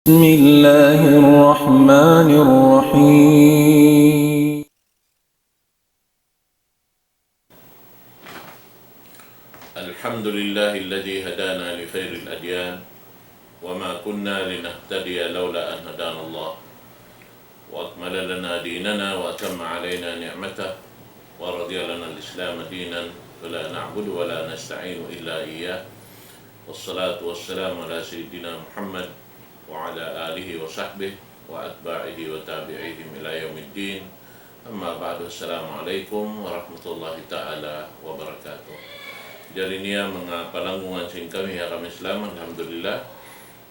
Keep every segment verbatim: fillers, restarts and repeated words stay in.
بسم الله الرحمن الرحيم. الحمد لله الذي هدانا لخير الأديان وما كنا لنهتدي لولا أن هدانا الله وأكمل لنا ديننا وأتم علينا نعمته ورضي لنا الإسلام دينا فلا نعبد ولا نستعين إلا إياه والصلاة والسلام على سيدنا محمد وعلى آله وصحبه وأتباعه وتابعيهم إلى يوم الدين. أما بعد، السلام عليكم ورحمة الله تعالى وبركاته. Jari niya manga palanggungan sin kami ha agama Islam, alhamdulillah.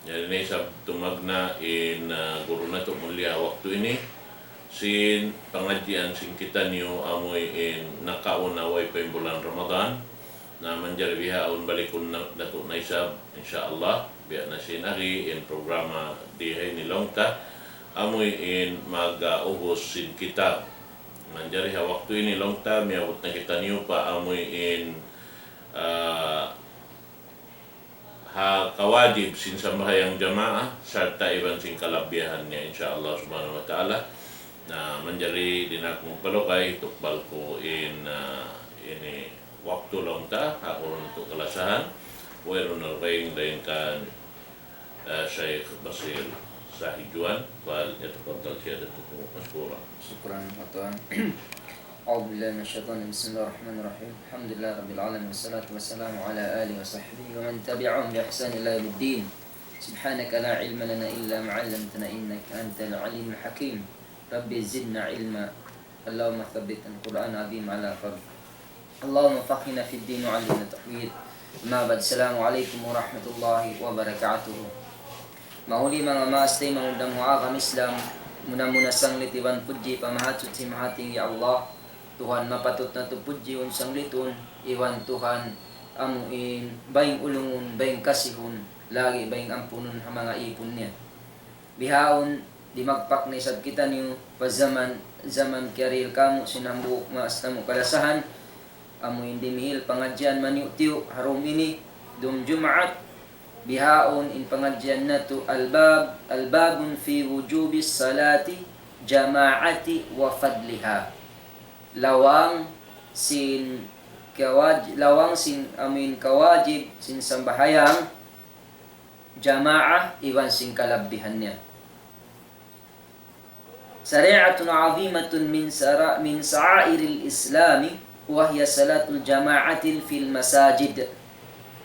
Jari na isab tumagna' in, ah, guru natu' mulia waktu ini. Sin pangadjian sin kitaniyu amuin nakauna way pa in bulan Ramadan. Na manjari bihaun balikun na, natu' na isab, insya Allah. Biya' na sin agi in programa di ha ini laung ta. Amuin mag-, ah, ubus sin kitab. Manjari ha waktu ini laung ta, miyabut na kitaniyu pa amuin, ah, ha kawajib sin sambahayang jamaa, sarta' iban sin kalabbihan niya, insya Allah subhanahu wa ta'ala. Na, manjari di' na aku magpalugay, tukbal ku in, ah, ini waktu laung ta, ha guru natu' kalasahan, wayruun na dugaing dayn kan, ah, Shaykh Basir Sahijuan, فليتفضل سيادته مشكورا. شكرا، أخوان. أعوذ بالله من الشيطان الرجيم. بسم الله الرحمن الرحيم. الحمد لله رب العالمين، والصلاة والسلام على آله وصحبه ومن تبعهم بإحسان إلى يوم الدين. سبحانك لا علم لنا إلا ما علمتنا إنك أنت العليم الحكيم. رب زدنا علما. اللهم ثبت القرآن العظيم على قلبي. اللهم فقهنا في الدين وعلمنا التأويل. أما بعد، السلام عليكم ورحمة الله وبركاته. Mahuli manga maas taymanghud ha agama Islam, muna-muna sanglit iban pudji pa Mahasuchi Mahatinggi Allah, Tuhan mapatut natu' pudjiun sanglitun, iban Tuhan amuin baying ulungun, baying kasihun, lagi' baying ampunun ha manga ipun niya. Bihaun, dimagpak na isab kitaniyu pa jaman, jaman kiyarihil kamu' sin hambuuk maas namu' kalasahan, amuin dimihil pangadjian maniyu'-tiyu' ha dum ini, dum Jumaat, bihaun in pangadjian natu' الباب، الباب في وجوب الصلاة الجماعة وفضلها. Lawang sin kawaj-, lawang sin amuin kawajib sin sambahayang jamaa iban sin kalabbihan niya. شريعة عظيمة من سرا-، من شعائر الإسلام، وهي صلاة الجماعة في المساجد.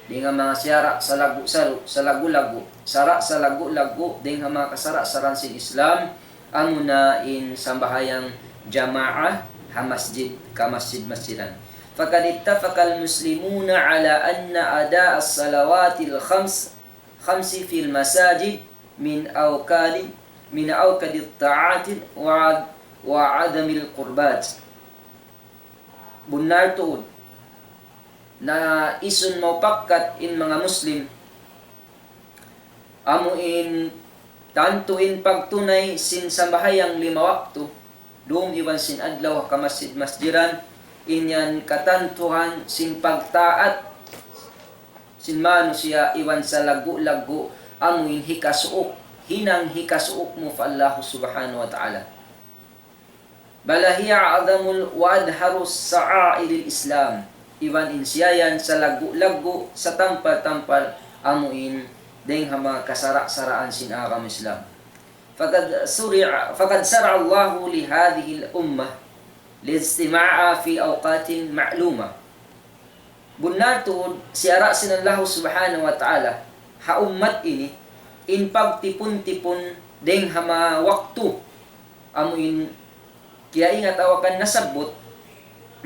Dayn ha manga sara' salaggu'-saru-, salaggu'-laggu', sara' salaggu'-laggu', dayn ha manga kasara'-saraan sin Islam, amuna in sambahayang jamaa ha masjid, kamasjid-masjidan. فقد اتفق المسلمون على أن أداء الصلوات الخمس، خمس في المساجد من أوكد، من أوكد الطاعات وع-، وأعظم القربات. Bunnal tuud, na isun mapagkat in manga Muslim, amuin tantu in pagtunay sin sambahayang lima waktu, dum iban sin adlaw ha kamasjid-masjiran, in yan katantuhan sin pagtaat sin manusiya' iban salaggu'-laggu' amuin hikasuuk, hinang hikasuuk mu pa Allah Subhanahu wa Ta'ala. بل هي أعظم وأظهر شعائر الإسلام. Iban in siya yan salaggu'-laggu', satampal-tampal amuin dayn ha manga kasara'-saraan sin agama Islam. فقد شرع، فقد شرع الله لهذه الأمة الاجتماع في أوقات معلومة. Bunnal tuud, siyara' sin Allahu Subhanahu wa Ta'ala ha ummat ini in pagtipun-tipun dayn ha manga waktu amuin kiyaingat atawa kan nasabbut,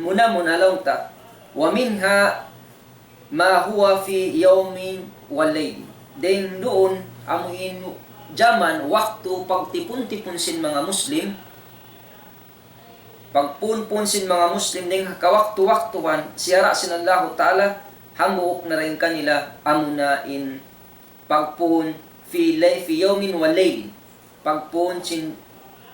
muna-muna laung ta, ومنها ما هو في يوم وليلة. Dayn duun amuin jaman waktu pagtipun-tipun sin manga Muslim, pagpuun-puun sin manga Muslim dayn ha kawaktu-waktuhan, siyara' sin Allahu Ta'ala, hambuuk na dayn kanila, amuna in pagpuun في لي-، في يوم وليلة. Pagpuun sin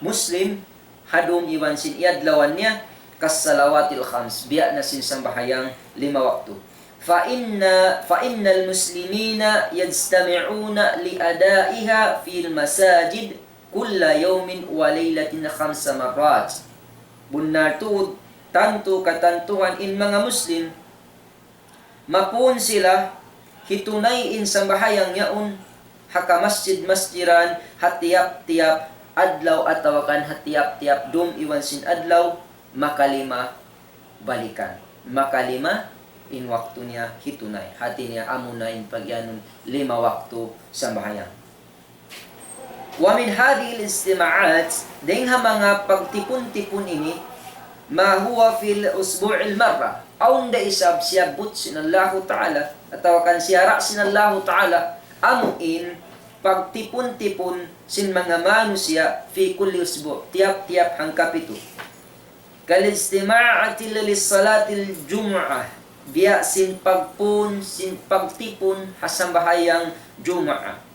Muslim, ha dum iban sin iyadlawan niya, كالصلوات الخمس, biya' na sin sambahayang lima waktu. فإن، فإن المسلمين يجتمعون لأدائها في المساجد كل يوم وليلة خمس مرات. Bunnal tuud, tantu katantuhan in manga Muslim, mapun sila hitunay in sambahayang yaun ha kamasjid-masjiran ha tiyap-tiyap adlaw atawa kan ha tiyap-tiyap dum iban sin adlaw makalima balikan. Makalima in waktu niya hitunay. Hati niya amuna in pagiyanun lima waktu sambahayang. ومن هذه الاجتماعات, dayng ha manga pagtipun-tipun ini, ما هو في الأسبوع مرة. Awn da isab siyabbut sin Allahu Ta'ala, atawa kan siyara' sin Allahu Ta'ala, amu in pagtipun-tipun sin manga manusiya' في كل أسبوع, tiyap-tiyap hangkapitu. كالاجتماع لصلاة الجمعة, biya' sin pagpun, sin pagtipun ha sambahayang Jumaat.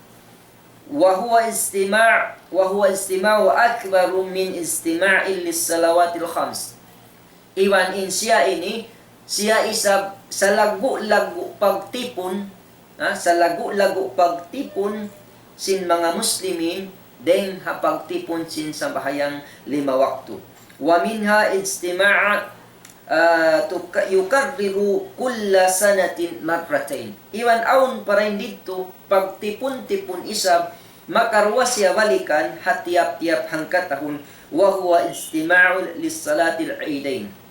وهو اجتماع، وهو اجتماع أكبر من اجتماع للصلوات الخمس. Iban in siya ini, siya isab salaggu'-laggu' pagtipun, ha, salaggu'-laggu' pagtipun sin manga Muslimin, dayng ha pagtipun sin sambahayang lima waktu. ومنها اجتماع, ah, tuka-, يكرر كل سنة مرتين. Iban awn pa dayn didtu, pagtipun-tipun isab, makaruwa siya balikan ha tiyap-tiyap hangkatahun, وهو اجتماع لصلاة العيدين.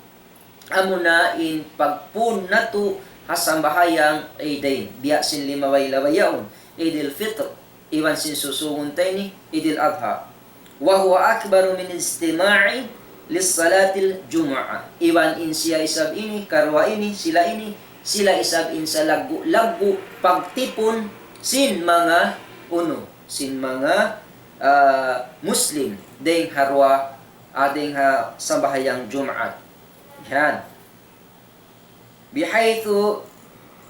Amuna in pagpun natu' ha sambahayang Eidain, biya' sin limabay-labay yaun, Eid al-Fitr, iban sin susungun ta ini, Eid al-Adha. وهو أكبر من اجتماع لصلاة الجمعة. Iban in siya isab ini, karuwa ini, sila ini, sila isab in salaggu'-laggu' pagtipun sin manga unu, sin manga, ah, Muslim, dayng ha duwa, ah, dayng ha sambahayang Jumaat. Yan. بحيث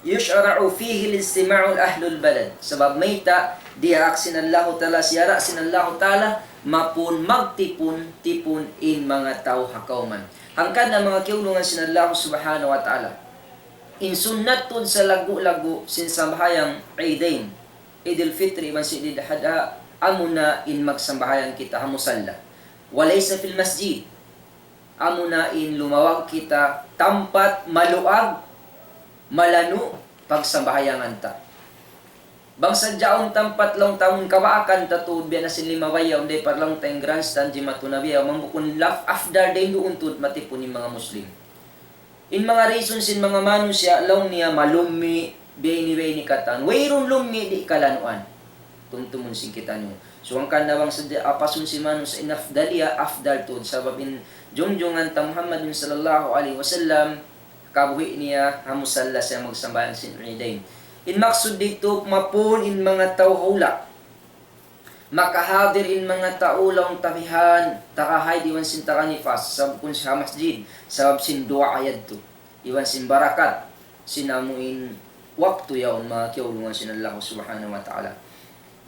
يشرع فيه الاجتماع أهل البلد. Sabab mayta', diyaak sin Allahu Ta'ala, siyara' sin Allahu Ta'ala, mapun magtipun-tipun in manga tau ha kawman. Hangkan na manga kiyaulungan sin Allahu Subhanahu wa Ta'ala. In sunnat tuud salaggu'-laggu' sin sambahayang Eidain, Eid al-Fitr iban sin Eid al-Adha, amuna in magsambahayang kita ha musalla. وليس في المسجد. Amuna in lumawag kita tampat maluag, malanu', pagsambahayangan ta. Bang sadja awn tampat laung ta amun kabaakan ta tuud biya' na sin limabay yaun, dayn pa laung ta in grandstand, Jimatu Nabi, amun bukun laf-, afdal dayn duun tuud matipun in manga Muslim. In manga reason sin manga manusiya' laung niya malummi', biya' ini, biya' ini katan. Wayruun lummi' di' kalanuan. Tumtumun sin kitaniyu. So, hangkan na bang sadja apasun sin manusiya' in afdaliya, afdal tuud. Sabab in junjungan ta Muhammadun sallallahu alayhi wasallam, kabuhi' niya, ha musalla siya magsambahayang sin Eidain. In maksud didtu, mapun in manga tau ha hula'. Makahadir in manga tau laung ta bihan, taga hayd iban sin taga nifas, sabab bukun siya ha masjid, sabab sin duwaa yadtu, iban sin barakat, sin amu in waktu yaun manga kiyaulungan sin Allah Subhanahu wa Ta'ala.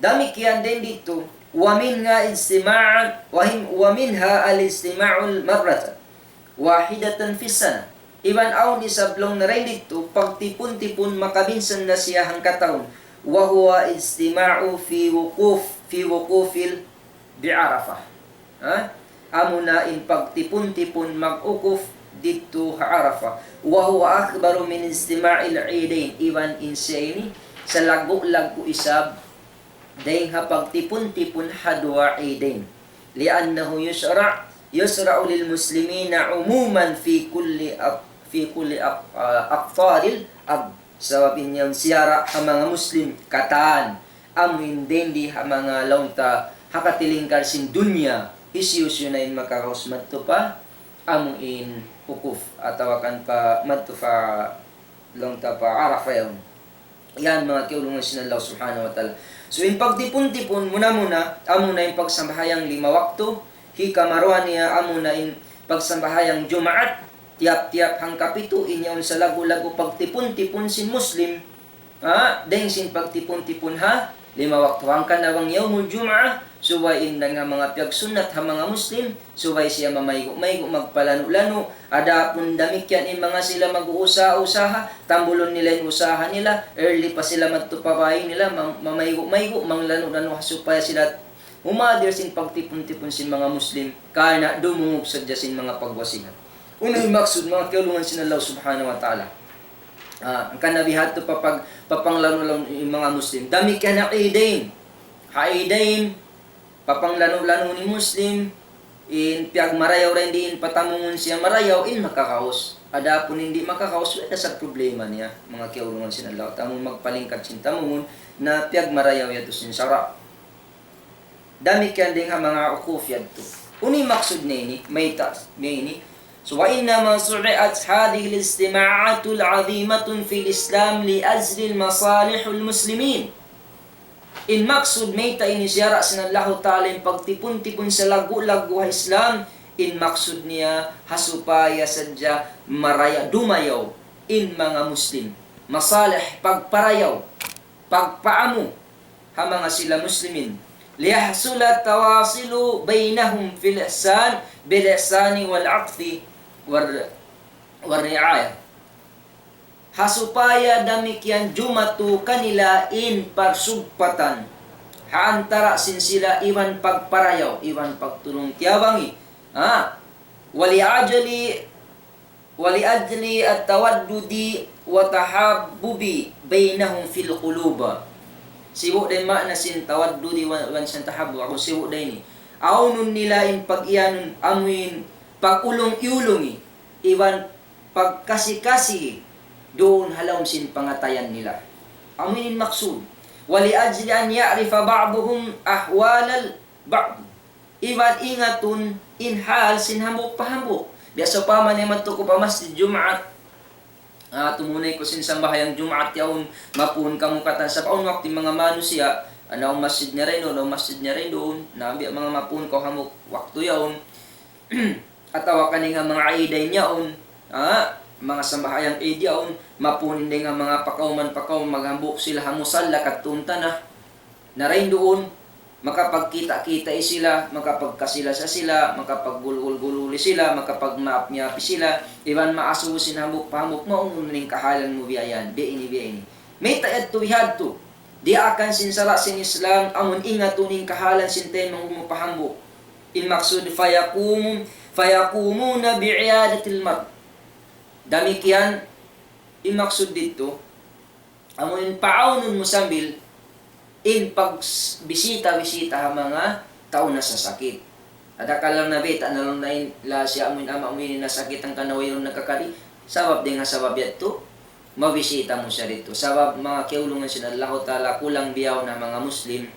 Damikkiyan dayn didtu, ومنها اجتماع، وهم-، ومنها الاجتماع مرة واحدة في السنة. Iban awn isab laung niya dayn didtu, pagtipun-tipun makabinsan na siya hangkatahun. وهو اجتماع في وقوف، في وقوف ال-، بعرفة. Ha? Amuna in pagtipun-tipun mag-ukuf didtu ha Arafah. وهو أكبر من اجتماع العيدين. Iban in siya ini, salaggu'-laggu' isab, dayng ha pagtipun-tipun ha duwa Eidain. لأنه يشرع، يشرع للمسلمين عموما في كل أق-، في كل أق-، أقطار الأرض. Sabab in yaun siyara' ha manga Muslim katan, amu in dayn di ha manga laung ta ha katilingkal sin dunya, hisiyu-siyu na in makaraus madtu pa, amu in ukuf, atawa kan pa madtu pa laung ta pa Arafah yaun. Yan manga kiyaulungan sin Allah Subhanahu wa Ta'ala. So, in pagtipun-tipun, muna-muna, amuna in pagsambahayang lima waktu, hikamaruwa niya, amuna in pagsambahayang Jumaat, tiyap-tiyap hangkapitu, in yaun salaggu'-laggu' pagtipun-tipun sin Muslim, ha, dayng sin pagtipun-tipun ha lima waktu. Hangkan na bang Yawmul Jum'ah, subay in dayn ha manga piyagsunnat ha manga Muslim, subay siya mamaygu'-maygu', magpalanu'-lanu'. Adapun damikkiyan in manga sila mag-uusaha-usaha, tambulun nila in usaha nila, early pa sila madtu pa bāy nila, mam-, mamaygu'-maygu', manglanu'-lanu' ha supaya sila humadir sin pagtipun-tipun sin manga Muslim, karna' dumungug sadja sin manga pagwasihan. Unu in maksud, manga kiyaulungan sin Allah Subhanahu wa Ta'ala? Ah, hangkan na bihadtu pa pag-, papanglanu'-lanu' in manga Muslim. Damikkiyan ha Eidain. Ha Eidain, papanglanu'-lanu' in Muslim, in piyagmarayaw dayn di in patamungun siya marayaw, in makakaus. Adapun in di' makakaus, wala' na sa problema niya, manga kiyaulungan sin Allah. Tamu magpalingkat sin tamungun, na piyagmarayaw yadtu sin sara'. Damikkiyan dayn ha manga ukuf yadtu. Unu in maksud niya ini, mayta', niya ini. So, وإنما شرعت هذه الاجتماعات العظيمة في الإسلام لأجل مصالح المسلمين. In maksud mayta' ini siyara' sin Allahu Ta'ala in pagtipun-tipun salaggu'-laggu' ha Islam, in maksud niya ha supaya sadja maraya-, dumayaw in manga Muslim. Masalih, pagparayaw, pagpaamu, ha manga sila Muslimin. ليحصل التواصل بينهم في الإحسان بالإحسان والعطف والر-، والرعاية. Ha supaya damikkiyan jumatu kanila in parsugpatan ha antara' sin sila iban pagparayaw, iban pagtulung-tiyabangi. Ha? ولأجل ولأجل التودد والتحابب بينهم في القلوب. Sibu' da in maana sin tawaddudi wa, wa sin tahabbub, aku sibu' da ini. Awnun nila in pag-iyanun, amuin pag-ulung-iyulungi, iban pagkasi-kasi duun ha lawm sin pangatayan nila. Amuin maksud. ولأجل أن يعرف بعضهم أحوال بعض. Iban ingatun in hal sin hambuuk pa hambuuk. Biya' sawpama niya madtu kaw pa masjid Jumaat. Ah, tumunay kaw sin sambahayang Jumaat yaun, mapuun kamu katan sabab awn waktu in manga manusiya', ah, naung masjid niya dayn duun, naung masjid niya dayn duun, na biya' manga mapuun kaw hambuuk waktu yaun. Atawa kaniya manga Eidain yaun, ah, manga sambahayang Eid yaun, mapuun in dayn ha manga pakawman-pakawman maghambuuk sila ha musalla kadtuun ta na. Na dayn duun, makapagkita'-kita' sila, makapagkasi-lasa sila, makapaggulgul-gululi sila, makapagmaap-miyaapi sila, iban maasubu sin hambuuk pa hambuuk, maunu in kahalan mu biya' yan, biya' ini, biya' ini. Mayta' yadtu bihadtu, diyaakan sin sara' sin Islam, amun ingatun in kahalan sin taymanghud mu pa hambuuk. In maksud, فيقوم-, فيقومون بعيادة المرضى. Damikkiyan, in maksud didtu, amu in paawnun mu sambil in pagbisita-bisita ha manga tau nasasakit. Adakala' na bayta' na laung niya in laung siya amu in ama' mu ini nasakit hangkan na wayruun nakakari. Sabab dayn ha sabab yadtu, mabisita mu siya didtu. Sabab manga kiyaulungan sin Allahu Ta'ala kulang bihaun ha manga Muslim,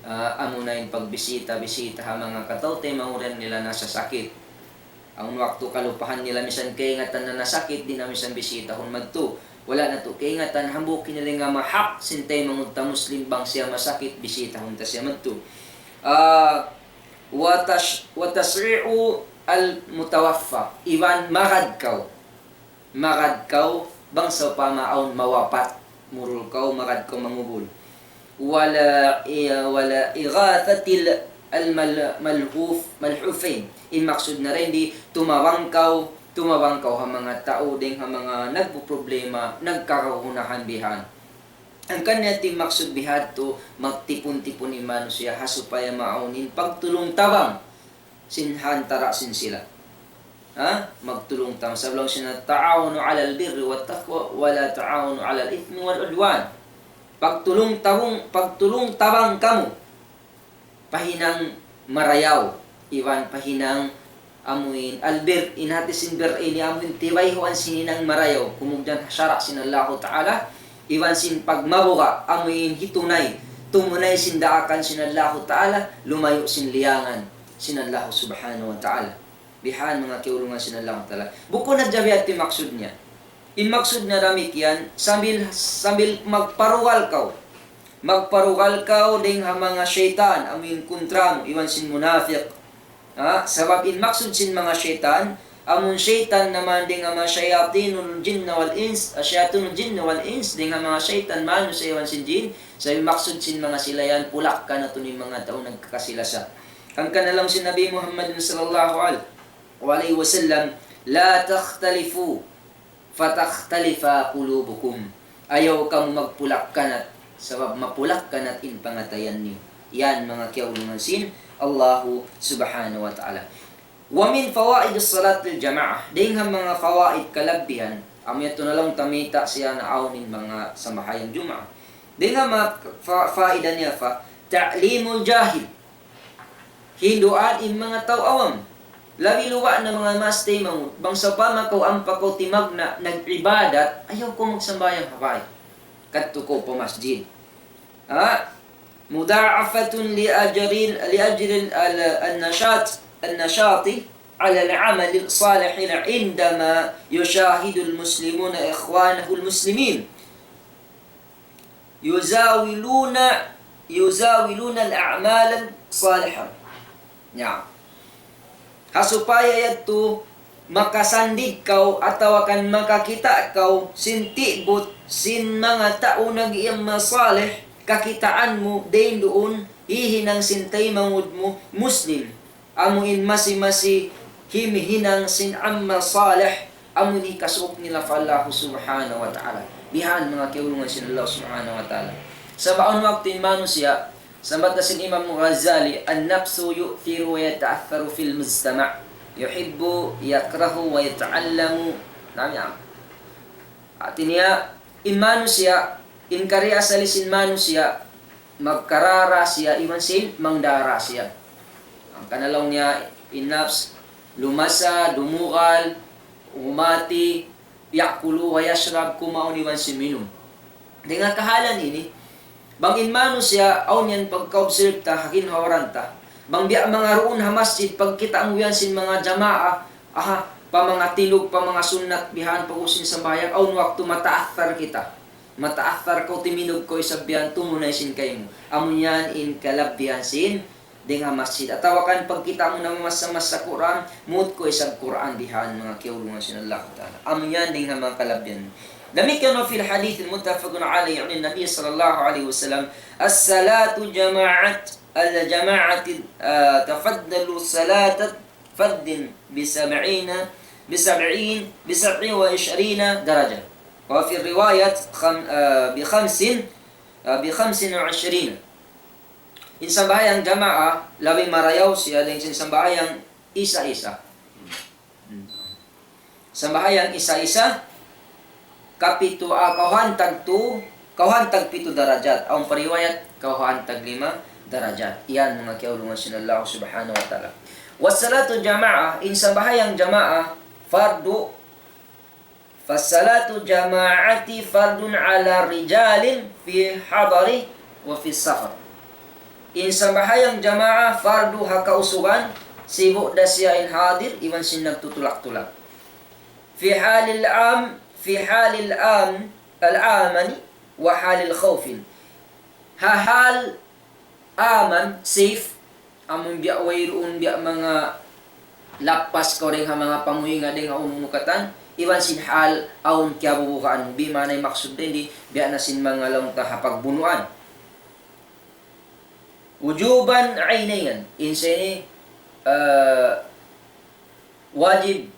ah, amu na in pagbisita-bisita ha manga kataw-taymanghuran nila nasasakit. Awn waktu kalupahan nila misan kaingatan na nasakit, di' na misan bisitahun madtu. Wala' natu' kaingatan, hambuuk in dayn ha manga hak sin taymanghud ta Muslim bang siya masakit, bisitahun ta siya madtu. Ah, وتش-, وتشيع المتوفى. Iban magad kaw. Magad kaw, bang sawpama awn mawapat, murul kaw, magad kaw mangubul. ولا، ولا إغاثة المل-، ملهوف-، ملهوفين. In maksud na dayn di, tumabang kaw, tumabang kaw ha manga tau, dayn ha manga nagpuproblema, nagkakagunahan bihan. Hangkan niya in maksud bihadtu, magtipun-tipun in manusiya' ha supaya maawn in pagtulung-tabang sin ha antara' sin sila. Ha? Magtulung-tabang. Sabab laung sin, تعاونوا على البر والتقوى ولا تعاونوا على الإثم والعدوان. Pagtulung-tabung-, pagtulung-tabang kamu pa hinang marayaw, iban pa hinang amuin albir, in hati sin bir ini amuin tibayhuan sin hinang marayaw, kumugdan ha sara' sin Allahu Ta'ala, iban sin pagmabuga', amuin hitunay, tumunay sin daakan sin Allahu Ta'ala, lumayu' sin liyangan sin Allah Subhanahu wa Ta'ala. Bihan manga kiyaulungan sin Allah Ta'ala. Bukun na jawi ati maksud niya. In maksud niya damikkiyan, sambil, sambil magparugal kaw. Magparugal kaw dayn ha manga saytan, amuin kuntra mu, iban sin munafik. Ha? Sabab in maksud sin manga saytan, amun saytan naman dayn ha manga shayatinul jinn wal ins, ah, shayatinul jinn wal ins, dayn ha manga saytan manusiya' iban sin jin, sa' in maksud sin manga sila yan, pulakkan natu' in manga tau nagkakasi-lasa. Hangkan laung sin Nabi Muhammad sallallahu alaihi wasallam, لا تختلفوا فتختلف قلوبكم. Ayaw kamu magpulakkanat, sabab mapulakkanat in pangatayan niyu. Yan manga kiyaulungan sin Allahu Subhanahu wa Ta'ala. ومن فوائد صلاة الجماعة, dayn ha manga fawaid, kalabbihan, amu yadtu na laung ta mayta' siya naawn in manga sambahayang Jumaat. Dayn ha manga fa-, faida niya, fa, تعليم الجاهل. Hinduan in manga tau awam. Labi luba' na manga maas taymanghud, bang sawpama kaw ampa kaw timagna' nag-ibadat, ayaw kaw magsambahayang ha bāy. Kadtu kaw pa masjid. Ha? مضاعفة لأجر، لأجر ال-، النشاط، النشاط على العمل الصالح عندما يشاهد المسلمون إخوانه المسلمين يزاولون، يزاولون الأعمال الصالحة. Ya. Ha supaya yadtu makasandig kaw atawa kan makakita' kaw sin tigbut sin manga tau nag-iyan masalih, kakitaan mu dayn duun hihinang sin taymanghud mu Muslim. Amu in masi-masi himihinang sin amal salih, amu in hikasuuk nila pa Allah Subhanahu wa Ta'ala. Bihan manga kiyaulungan sin Allah Subhanahu wa Ta'ala. Sabab awn waktu in manusiya', sambat da sin Imam Ghazali, النفس يؤثر ويتأثر في المجتمع، يحب يكره ويتألم. Nami am. Hati niya, in manusiya', in kari asali sin manusiya', magkarara siya, iban sin mangdara siya. Hangkan laung niya in nafs, lumasa, dumugal, umati, يأكل ويشرب, kumaun iban sin minum. Dayn ha kahalan ini, bang in manusiya', awn yan pagka-observe ta, ha ginhawa-baran ta. Bang biya' manga duun ha masjid, pagkita' mu yan sin manga jamaa, aha, pa manga tilug, pa manga sunnat, bihan pag-ubus sin sambahayang, awn waktu mataathar kita. Mataathar kaw, timindug kaw isab bihan, tumunay sin kaymu. Amu yan in kalabbihan sin dayn ha masjid. Atawa kan pagkita' mu namamassa-massa Qur'an, muut kaw isab Qur'an bihan, manga kiyaulungan sin Allah Ta'ala. Amu yan dayn ha manga kalabbihan. Damikkiyan وفي الحديث المتفق عليه عن النبي صلى الله عليه وسلم، الصلاة جماعة، الجماعة، آه، تفضل صلاة فرد بسبعين، بسبعين، بسبع وعشرين درجة. وفي الرواية خم-، آه، بخمس، آه، بخمس وعشرين. In sambahayang jamaa, labi marayaw siya dayn sin sambahayang isa-isa. Sambahayang isa-isa, kapitu, ah, kawhaan tag tu, kawhaan tag pitu darajat. Awn pa riwayat, kawhaan tag lima darajat. Yan, manga kiyaulungan sin Allah Subhanahu wa Ta'ala. والصلاة الجماعة, in sambahayang jamaa, fardu فصلاة الجماعة فرض على الرجال في الحضر وفي السفر. In sambahayang jamaa fardu ha kausugan, sibu' da siya in hadir, iban sin nagtutulak-tulak. في حال الأم-، في حال الأم-، الأمن وحال الخوف. Ha hal aman, safe, amun biya' wayruun, biya' manga lappas kaw dayn ha manga pamuhinga dayn ha unu-unu katan, iban sin hal awn kiyabubukaan mu, biya' maana in maksud dayn di, biya' na sin manga laung ta ha pagbunuan. وجوبا عينيا, in sa ini, ah, wajib,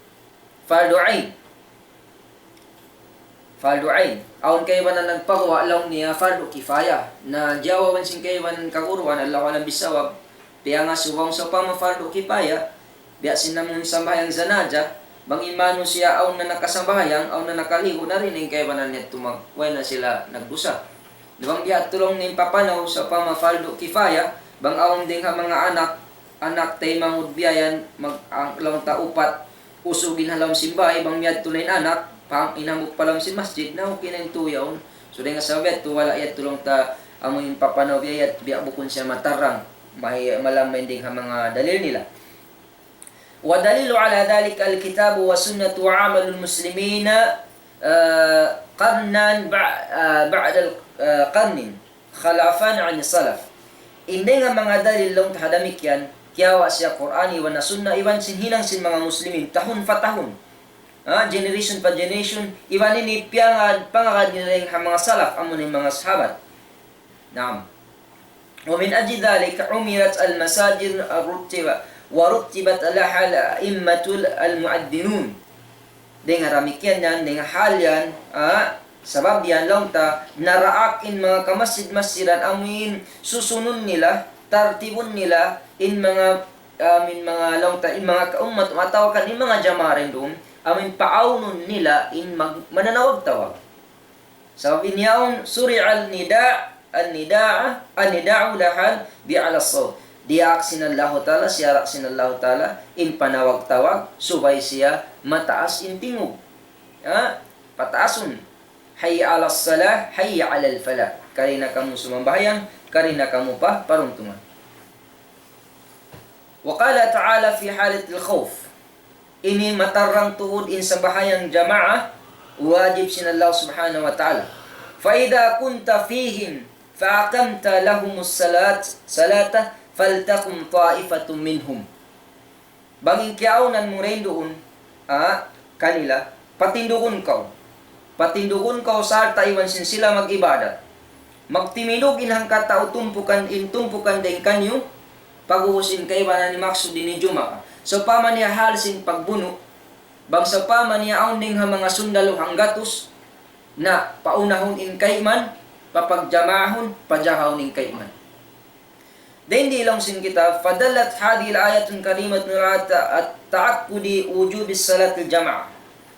fardu ain. Fardu ain. Awn kaibanan nagpaguwa' laung niya fardu kifaya. Na jawaban sin kaibanan kaguruan, Allahu a'lam bissawab, piyangasubu bang sawpama fardu kifaya, biya' sin amun sambahayang janaza, bang in manusiya' awn na nakasambahayang, awn na nakalihu, na rin in kaibanan niya tumag-, way na sila nagdusa. Na bang biya' ha tulung in papanaw, sawpama fardu kifaya, bang awn dayn ha manga anak, anak taymanghud biya' yan, mag-, ang, laung ta upat, usug in ha lawm sin bāy, bang miyadtu na in anak, pang, in hambuuk pa lawm sin masjid, na okay na in tū yaun. So, dayn ha sabab yadtu, wala' yadtu laung ta, amu in papanaw biya' yadtu, biya' bukun siya matarrang, may, malamma in dayn ha manga dalil nila. ودليل على ذلك الكتاب والسنة وعمل المسلمين، آه، قرنا بع-، آه، بعد ال-، آه، قرن خلفا عن السلف. In dayn ha manga dalil laung ta ha damikkiyan, kiyawa' siya Qur'an, iban na sunna, iban sin hinang sin manga Muslimin, tahun pa tahun. Ha, generation pa generation, iban ini piyangad, pangagad nila dayn ha manga salaf, amu na in manga sahabat. Naam. ومن أجل ذلك عمرت المساجد ورتب-، ورتبت لها الأئمة المؤذنون. Dayn ha damikkiyan yan, dayn ha hal yan, ha, sabab yan laung ta, naraak in manga kamasjid-masjidan amuin susunun nila, tartibun nila, in manga, amuin manga laung ta, in manga kaummat, atawa kan in manga jamaah dayn duun, amuin paawnun nila in mag-, mananawag-tawag. Sabab in yaun, شرع النداء، النداء، النداء لها بأعلى الصوت. Diyaak sin Allahu Ta'ala, siyara' sin Allahu Ta'ala, in panawag-tawag, subay siya mataas in tingug. Ha? Pataasun. حي على الصلاة، حي على الفلاح. Kari na kamu sumambahayang, kari na kamu pa paruntungan. وقال تعالى في حالة الخوف. Ini matarrang tuud in sambahayang jamaah, wajib sin Allah Subhanahu wa Ta'ala. فإذا كنت فيهم فأقمت لهم الصلاة، صلاة، فلتقم طائفة منهم. Bang in kiyaawnan mu dayn duun, ah, kanila, patindugun kaw. Patindugun kaw sarta' iban sin sila mag-ibadat. Magtimindug in hangkatau tumpukan, in tumpukan dayn kaniyu, pag'ubus in kaibanan ini maksud ini jumaah. Sawpama niya hal sin pagbunu', bang sawpama niya awn dayn ha manga sundalu hanggatus, na paunahun in kaiman, papagjamaahun, pajahahun in kaiman. Dayn di laung sin kitab, فدلت هذه الآية الكريمة على التأكد وجوب صلاة الجماعة.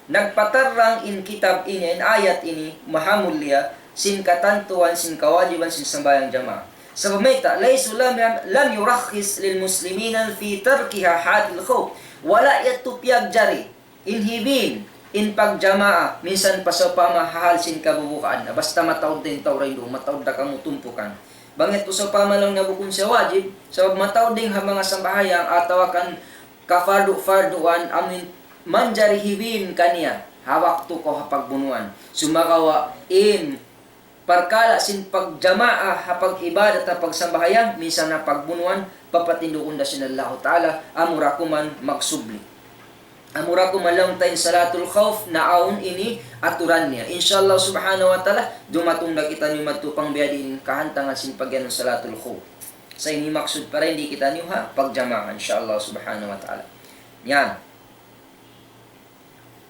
Nagpatarrang in kitab ini, in ayat ini, maha mulia, sin katantuan, sin kawajiban, sin sambahayang jamaah. Sabab mayta', ليس لم، لم يرخص للمسلمين في تركها حال الخوف. Wala' yadtu piyagjari in hibin, in pagjamaah, minsan pa sawpama ha hal sin kabubukaan na. Basta mataud da in tau dayn duun, mataud da kamu tumpukan. Bang yadtu sawpama laung niya bukun siya wajib, sabab mataud dayn ha manga sambahayang atawa kan kafardu-farduan amuin manjari hibin kaniya ha waktu kaw ha pagbunuan. Sumagawa' in parkala' sin pagjamaah ha pag-ibadat ha pagsambahayang, minsan ha pagbunuan, papatindugun da sin Allahu Ta'ala, amura kuman magsubli. Amura kuman laung ta in salatul khawf, naawn ini aturan niya. Insha Allah Subhanahu wa Ta'ala, dumatung da kitaniyu madtu pang biya' diin kahantangan sin pag'iyanun salatul khawf. Sa' ini maksud pa dayn di kitaniyu ha pagjamaah, insha Allah Subhanahu wa Ta'ala. Yan.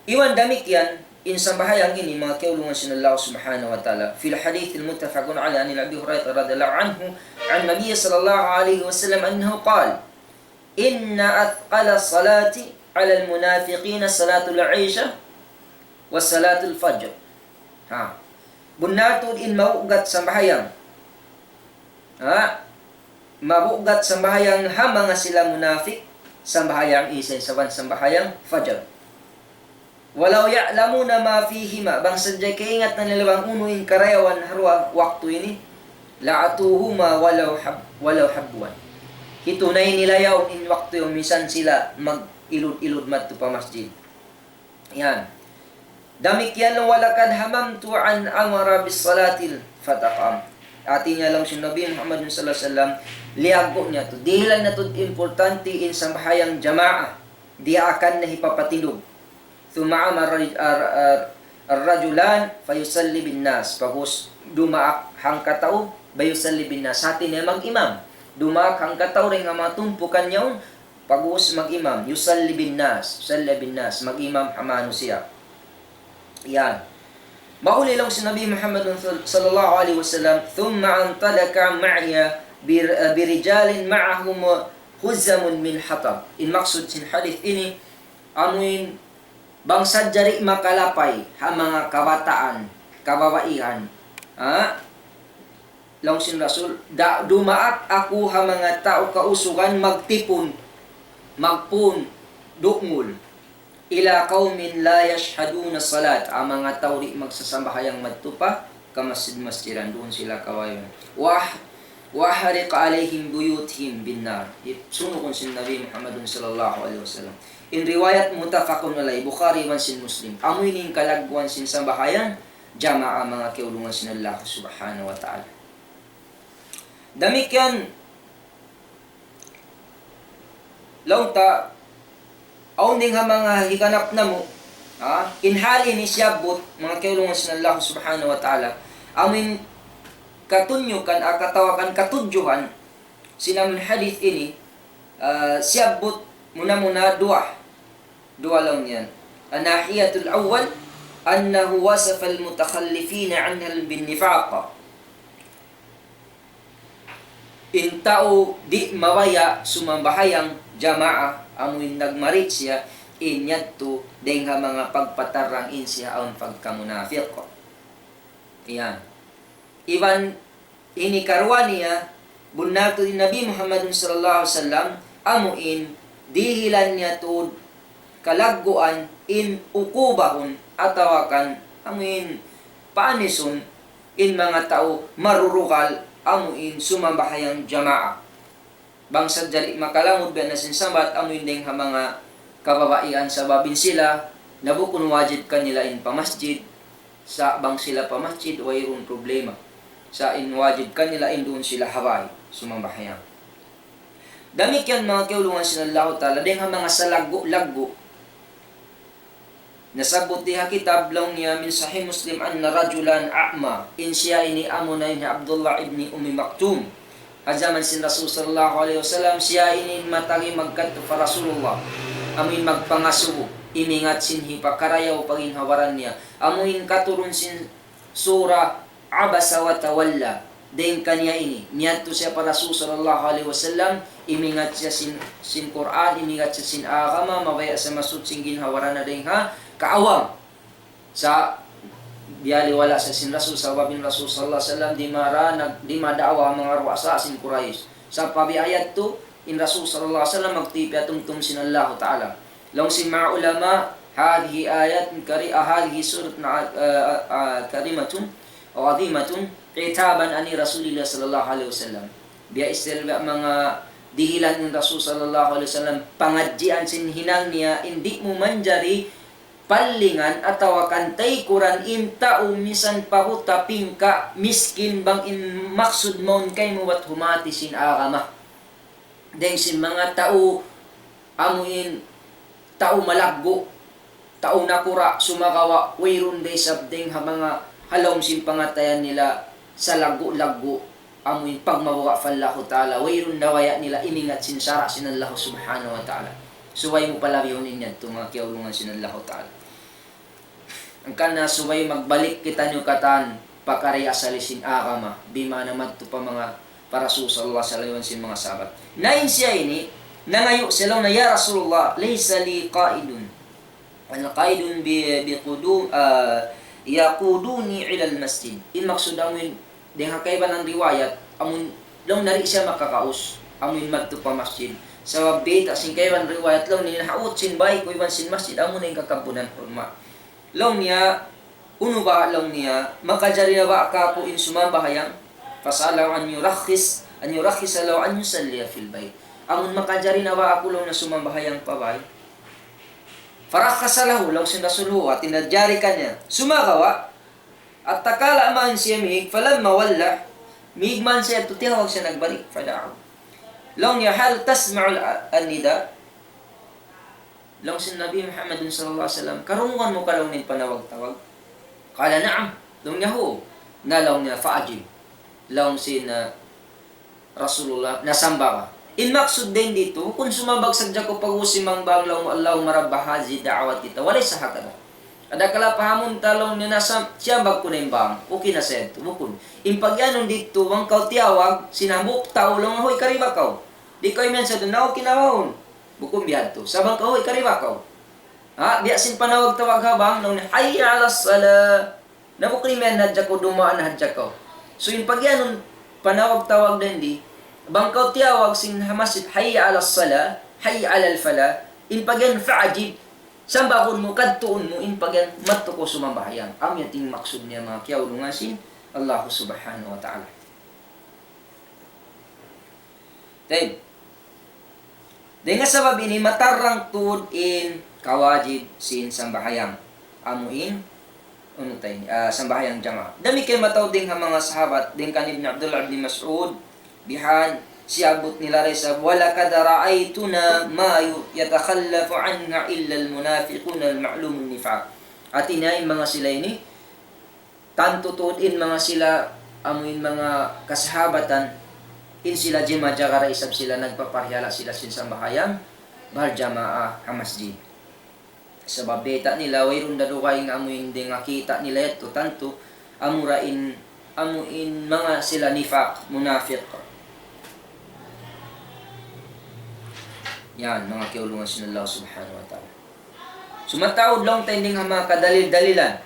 Iban damikkiyan, in sambahayang ini, manga kiyaulungan sin Allah Subhanahu wa Ta'ala, في الحديث المتفق عليه عن أبي هريرة رضي الله عنه عن النبي صلى الله عليه وسلم أنه قال: إن أثقل الصلاة على المنافقين صلاة العشاء وصلاة الفجر. Ha. Bunnal tuud in mabugat sambahayang. Ha? Mabugat sambahayang ha manga sila munafik, sambahayang Isha iban sambahayang Fajar. ولو يعلمون ما فيهما, bang sadja kaingatan nila bang unu in karayawan ha duwa waktu ini, لأتوهما ولو حب-، ولو حبوا. Hitunay nila yaun in waktu yaun, minsan sila mag-ilud-ilud madtu pa masjid. Yan. Damikkiyan, ولقد هممت أن آمر بالصلاة فتقام. Hāti niya laung sin Nabi Muhammad sallallahu alayhi wasallam, liyaggu' niya tuud. Dihilan niya tuud importante in sambahayang jamaa. Diyaakan na hipapatindug. ثم أمر الرج-، الر-، الر-، الرجلان فيصلي بالناس. Pag'ubus dumaak hangkatau, فيصلي بالناس. Hāti niya mag-imam. Dumaak hangkatau dayn ha manga tumpukan yaun, pag'ubus mag-imam, يصلي بالناس، يصلي بالناس, mag-imam ha manusiya'. Yan. Mahuli laung sin Nabi Muhammad sallallahu alayhi wasallam, ثم انطلق معي بر-، برجال معهم حزم من حطب. In maksud sin hadith ini, amuin bang sadja di' makalapay ha manga kabataan, kababaihan. Ha? Laung sin Rasul, da-, dumaak aku ha manga tau kausugan magtipun, magpun, dungul. إلى قوم لا يشهدون الصلاة. Ha manga tau di' magsasambahayang madtu pa kamasjid-masjidan, duun sila kawayuan. وأح-، وأحرق عليهم بيوتهم بالنار. Sunugun sin Nabi Muhammad sallallahu alayhi wasallam. In riwayat muttafaqun alayh, Bukhari iban sin Muslim. Amu ini in kalagguan sin sambahayang jamaa, manga kiyaulungan sin Allah Subhanahu wa Ta'ala. Damikkiyan, Laung ta, awn dayn ha manga higanap namu', ha? In hal ini siyabbut, manga kiyaulungan sin Allah subhanahu wa ta'ala. Amu in katunyukan, ah, katawakan, katudjuhan, sin amun hadith ini, ah, siyabbut muna-muna duwa. Duwa laung niya. الناحية الأول أنه وصف المتخلفين عنها بالنفاق. In tau di' mabaya' sumambahayang jamaa, amu in nagmari siya, in yadtu dayn ha manga pagpatarrang in siya awn pagkamunafiq. Yan. Iban ini karuwa niya, bunnal tuud in Nabi Muhammadun sallallahu alayhi wasallam, amu in dihilan niya tuud kalagguan in ukubahun atawa kan amu in panisun in manga tau marurugal amu in sumambahayang jamaa. Bang sadja di' makalamud biya' na sin sambat amu in dayn ha manga kababaihan sabab in sila na bukun wajib kanila in pamasjid, sa' bang sila pamasjid wayruun problema. Sa' in wajib kanila in duun sila ha bay sumambahayang. Damikkiyan manga kiyaulungan sin Allahu Ta'ala, dayn ha manga salaggu'-laggu'. Nasabbut di ha kitab laung niya من صحيح مسلم أن رجلا أعمى. In siya ini amuna in Abdullah ibn Ummi Maktum. Ha jaman sin Rasul sallallahu alayhi wasallam, siya ini matagi magkadtu pa Rasulullah. Amu in magpangasubu, imingat sin hipakarayaw pa ginhawa-baran niya. Amu in katurun sin sura عبس وتولى. Dayn kaniya ini, miyadtu siya pa Rasul sallallahu alayhi wasallam, imingat siya sin, sin Qur'an, imingat siya sin agama, mabaya' siya masuchi sin ginhawa-baran niya dayn ha kaawam. Sa' biyaliwala' siya sin Rasul, sabab in Rasul sallallahu alayhi wasallam di' mara nag-, di' mada'wa manga ruwasa sin Quraysh. Sa' pa biya' yadtu, in Rasul sallallahu alayhi wasallam magtipi' tumtum sin Allahu Ta'ala. Laung sin manga ulama, هذه آية كري-، آه، هذه سورة ع-، آه، آه، كريمة أو عظيمة عتابا عن رسول الله صلى الله عليه وسلم. Biya' istil biya' manga dihilan in Rasul sallallahu alayhi wasallam, pangadjian sin hinang niya, in di' mu manjari pallingan atawa kan taykuran in tau misan pa buta pingka miskin bang in maksud mawn kaymu bat humati sin agama. Dayn sin manga tau amu in tau malaggu', tau nakura', sumagawa' wayruun da isab dayn ha manga ha lawm sin pangatayan nila salaggu'-laggu', amu in pagmabuga' pa Allahu Ta'ala, wayruun nabaya' nila imingat sin sara' sin Allahu Subhanahu wa Ta'ala. Subay mu palabihun in yadtu manga kiyaulungan sin Allahu Ta'ala. Hangkan na subay magbalik kitaniyu katan pa kari asali sin agama, bima'na madtu pa manga pa Rasul sallallahu alayhi wasallam sin manga sahabat. Na in siya ini, nangayu' siya laung niya, يا رسول الله، ليس لي قائد. Al-qaidun bi-, biqudu-, ah, يقودني إلى المسجد. In maksud amu in, dayn ha kaibanan riwayat, amun, laung niya di' siya makakaus, amun madtu pa masjid. Sabab bayta' sin kaibanan riwayat, laung niya in haut sin bay ku iban sin masjid, amu na in kakabunan hurma. Laung niya, unu ba laung niya, makajari na ba kāku' in sumambahayang? فسأله أن يرخص، أن يرخص له أن يصلي في البيت. Amun makajari na ba aku laung niya sumambahayang pa bay? فرخص له, laung sin Rasul, huwa, tinajari kaniya. Sumagawa', atakala man siya mihig, فلما ولى, mihig man siya, tiyawag siya nagbalik, فدعاه. Laung niya, هل تسمع النداء؟ Laung sin Nabi Muhammadun sallallahu alayhi wasallam, karungugan mu ka laung niya in panawag-tawag? قال نعم. Laung niya, huu. Na laung niya, فأجب. Laung sin, ah, Rasulullah, na sambag. In maksud dayn didtu, bukun sumambag sadja kaw pag-ubus sin bang laung mu, اللهم رب هذه الدعوة التامة. وليس هكذا. Adakala pahamun ta laung niya na sam-, siyambag ku na in bang. Okay na sa yadtu, bukun. In pagiyanun didtu, bang kaw tiyawag, sin hambuuk tau laung, huy, kari ba kaw? Di' kaw imiyan sa duun, na okay na mawn. Bukun biya' yadtu. Sa' bang kaw, huy, kari ba kaw? Ha, biya' sin panawag-tawag ha bang, laung niya, حي على الصلاة. Na bukun imiyan na hadja kaw, dumaan na hadja kaw. So, in pagiyanun, panawag-tawag dayn di, bang kaw tiyawag sin ha masjid, حي على الصلاة, حي على الفلاح, in pagiyan فأجب, sambagun mu, kadtuun mu, in pagiyan madtu kaw sumambahayang. Amu yan in maksud niya manga kiyaulungan sin Allah Subhanahu wa Ta'ala. Tayyib. Dayn ha sabab ini matarrang tuud in kawajib sin sambahayang. Amu in, unu ta ini, ah, sambahayang jamaa. Damikkiyan mataud dayn ha manga sahabat, dayn kan Ibn Abdullah, Ibn Mas'ud, bihan, Siyabbut nila da isab, ولقد رأيتنا ما يتخلف عنها إلا المنافقون المعلوم النفاق. Hati niya in manga sila ini, tantu tuud in manga sila, amu in manga kasahabatan, in sila jimajaga da isab sila, nagpaparihala sila sin sambahayang barjamaah ha masjid. Sabab bayta' nila, wayruun da dugaing amu in dayn ha kita' nila yadtu, tantu, amura in, amu in manga sila nifaq, munafiq. Yan, manga kiyaulungan sin Allah Subhanahu wa Ta'ala. Sumagawa' laung ta in dayn ha manga kadalil-dalilan.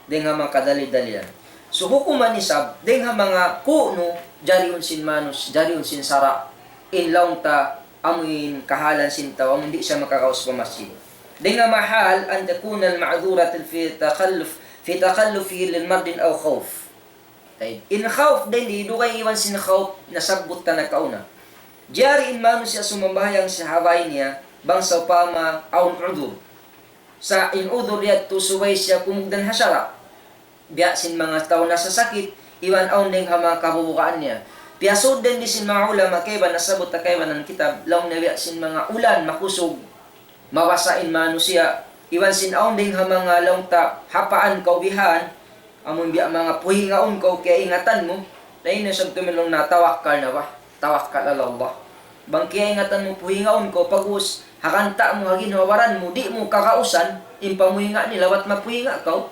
Dayn ha manga kadalil-dalilan. So, hukuman isab, dayn ha manga kunu', jariun sin manus, jariun sin sara', in laung ta, amu in kahalan sin tau, amu in di' siya makagaus pa masjid. Dayn ha manga hal, أن تكون المعذورة في تخلف، في تخلفه لمرض أو خوف. Tayyib. In khawf dayn di, dugaing iban sin khawf, nasabbut ta nakauna. Jari in manusiya' sumambahayang sin ha bay niya, bang sawpama awn udhur. Sa' in udhur yadtu subay siya kumugdan ha sara'. Biya' sin manga tau nasasakit, iban awn dayn ha manga kabubugaan niya. Piyasud dayn di sin manga ulama kaibanan, nasabbut ta kaibanan kitab, laung niya biya' sin manga ulan makusug, mabasa' in manusiya', iban sin awn dayn ha manga laung ta hapaan kaw bihan, amun biya' manga puhingaun kaw kiyaingatan mu, na in isab tuud laung niya tawakkal na ba? Tawakkal ala Allah. Bang kiyaingatan mu puhingaun kaw, pag'ubus, ha kanta' mu, ha ginhawa-baran mu, di' mu kagausan, in pamuhinga' nila, bat mapuhinga' kaw,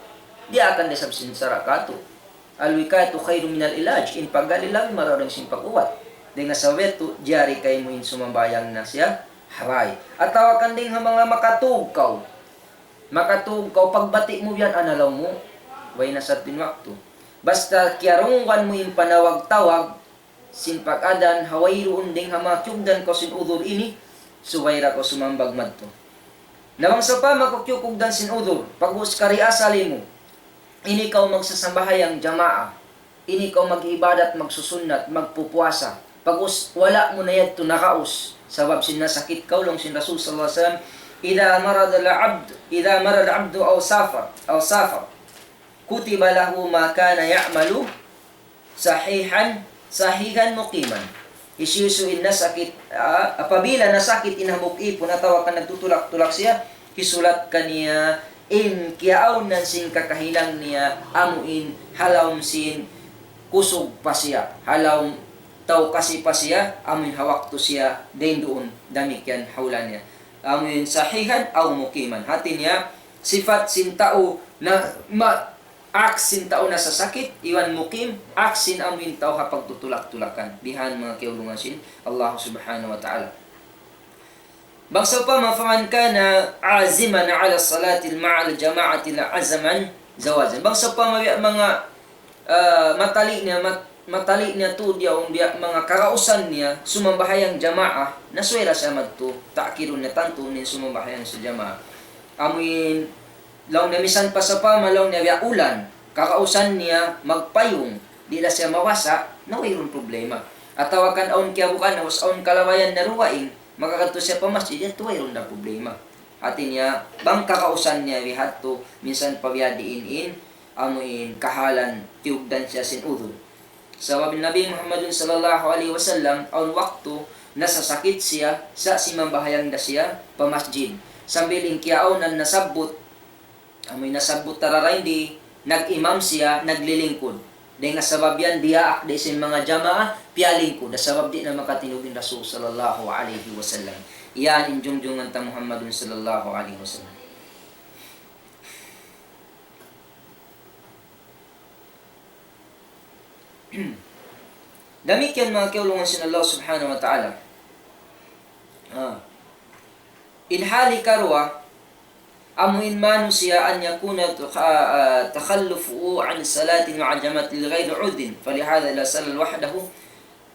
diyaak da isab sin sara' katu'. الوقاية خير من العلاج, in paggali labi marayaw dayn sin pag-ubat. Dayn ha sabab yadtu, jari kaymu in sumambahayang na siya ha bay. Atawa kan dayn ha manga makatug kaw. Makatug kaw, pagbati' mu biya' yan, ana laung mu, way na sa' in waktu. Basta kiyarungugan mu in panawag-tawag, sin pag-adhan, ha wayruun dayn ha manga kiyugdan kaw sin udhur ini, subay da kaw sumambag madtu. Na bang sawpama kaw kiyugdan sin udhur, pag'ubus kari asali mu, ini kaw magsasambahayang jamaa, ini kaw mag-ibadat, magsusunnat, magpupuasa, pag'ubus wala' mu na yadtu nagaus, sabab sin nasakit kaw, laung sin Rasul sallallahu alayhi wasallam, إذا مرض العبد، إذا مرض العبد أو سافر، أو سافر، كتب له ما كان يعمل صحيحا، صحيحا مقيما. Hisiyu-siyu in nasakit, ah, apabila nasakit in hambuuk ipun atawa kan nagtutulak-tulak siya, hisulat kaniya in kiyaawnan sin kakahinang niya, amu in ha lawm sin kusug pa siya, ha lawm tau kasi pa siya, amu in ha waktu siya dayn duun, damikkiyan hawla niya. Amu in sahihan aw muqiman. Hati niya, sifat sin tau na ma-, aks sin tau nasasakit, iban muqim, aks sin amu in tau ha pagtutulak-tulakan. Bihan manga kiyaulungan sin Allah Subhanahu wa Ta'ala. Bang sawpama, فمن كان عازما على الصلاة مع الجماعة عزما جازما. Bang sawpama biya' manga, ah, matali niya, mat-, matali niya tuud yaun biya' manga kagausan niya, sumambahayang jamaa, na subay da siya madtu, ta'khirun niya tantu in sumambahayang sin jamaa. Amu in laung niya misan pa sawpama, laung niya biya' ulan, kagausan niya magpayung, di' da siya mabasa', na wayruun problema. Atawa kan awn kiyabukaan, ubus awn kalabayan na dugaing, makakadtu siya pa masjid, yadtu wayruun da problema. Hati niya, bang kagausan niya bihadtu, minsan pa biya' diin in, amu in kahalan, tiyugdan siya sin udhur. Sabab in Nabi Muhammadun sallallahu alayhi wasallam, awn waktu nasasakit siya, sa' simambahayang da siya pa masjid. Sambil in kiyaawnan nasabbut, amu in nasabbut ta ra dayn di, nag-imam siya, naglilingkud. Dayn ha sabab yan, diyaak da isab in manga jamaa, piyalingkud. Ha sabab di' na makatindug in Rasul sallallahu alayhi wasallam. Yan in jungjungan ta Muhammadun sallallahu alayhi wasallam. Damikkiyan manga kiyaulungan sin Allah Subhanahu wa Ta'ala. Ah. In hal hikaruwa, amu in manusiya' أن يكون تخ-، ah, تخلفه عن الصلاة مع الجماعة لغير عذر، فلهذا إذا صلى وحده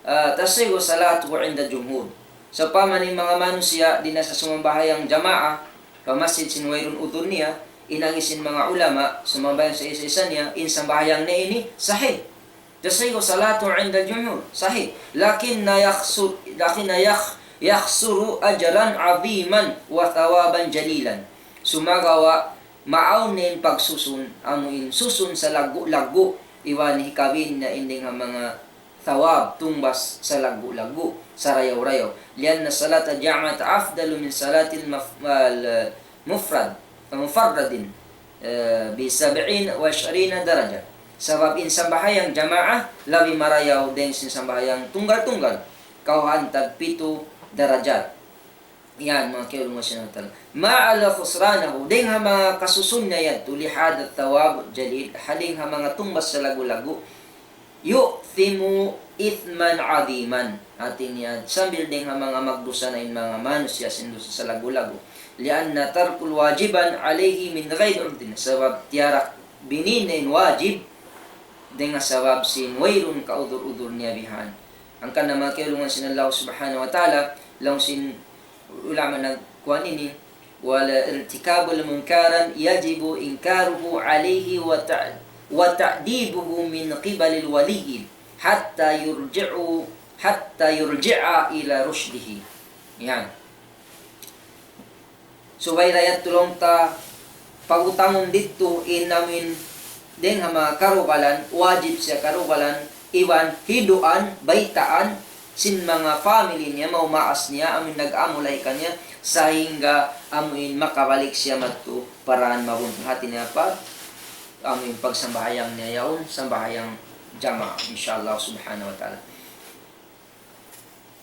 ah, تصح صلاته عند الجمهور. Sawpama in manga manusiya' di' na sa sumambahayang jamaa, pa masjid sin wayruun udhur niya, in agi sin manga ulama, sumambahayang sa isa-isa niya, in sambahayang niya ini sahih. تصح صلاته عند الجمهور، sahih. لكن يخسر، لكن يخ-، يخسر أجرا عظيما وثوابا جليلا. Sumagawa', maawn in pagsusun, amu in susun sa laggu'-laggu', iban hikabin na in dayn ha manga thawab, tungbas salaggu'-laggu', sarayaw-rayaw. لأن صلاة الجماعة أفضل من صلاة المف-، المفرد، المفرد، eh, بسبع وعشرين درجة. Sabab in sambahayang jamaa labi marayaw dayn sin sambahayang tunggal-tunggal, kawhaan tagpitu darajat. Yan, manga kiyaulungan sin Allah Ta'ala. ما علا خسرانه, dayn ha manga kasusun niya yadtu, لهذا الثواب الجليل, ha dayn ha manga tungbas salaggu'-laggu', يؤثم إثما عظيما. Hati niya, sambil dayn ha manga magdusa na in manga manusiya' sin dusa salaggu'-laggu'. لأن ترك واجب عليه من غير عذر. Sabab tiyarak bini na in wajib, dayn ha sabab sin wayruun kaudhur-udhur niya bihan. Hangkan na manga kiyaulungan sin Allah Subhanahu wa Ta'ala, laung sin ulama nagkuan ini, ولا ارتكاب المنكر يجب إنكاره عليه وتع-، وتأديبه من قبل الولي حتى يرجع، حتى يرجع إلى رشده. Yan. Subay da yadtu laung ta pagutangun didtu in amuin dayn ha manga karugalan, wajib siya karugalan, iban hiduan, baytaan, sin manga family niya, maumaas niya, amuin nag-amulay kaniya, sahingga amuin makabalik siya madtu paraan mabuntul. Hati niya pa, amuin pagsambahayang niya yaun, sambahayang jamaa, insya Allah Subhanahu wa Ta'ala.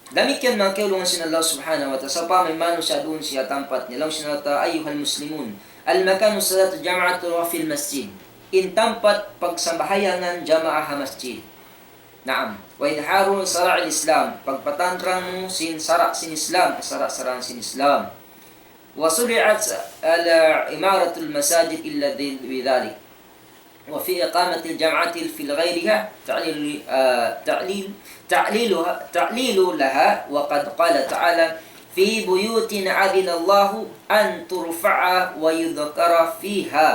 Damikkiyan manga kiyaulungan sin Allah Subhanahu wa Ta'ala, sawpama in manusiya' duun siya tampat niya, laung sin Allah Ta'ala, أيها المسلمون، المكان الصلاة جماعة في المسجد. In tampat pagsambahayangan jamaa ha masjid. Naam. وإظهار شرائع الإسلام, pagpatanrang mu sin sara' sin Islam, kasara'-saraan sin Islam. وشرعت عمارة المساجد إلا بذلك. وفي إقامة الجماعة في غيرها تعليل، آه، تعليل، تعليلها، تعليل لها، وقد قال تعالى: في بيوت أذن الله أن ترفع ويذكر فيها،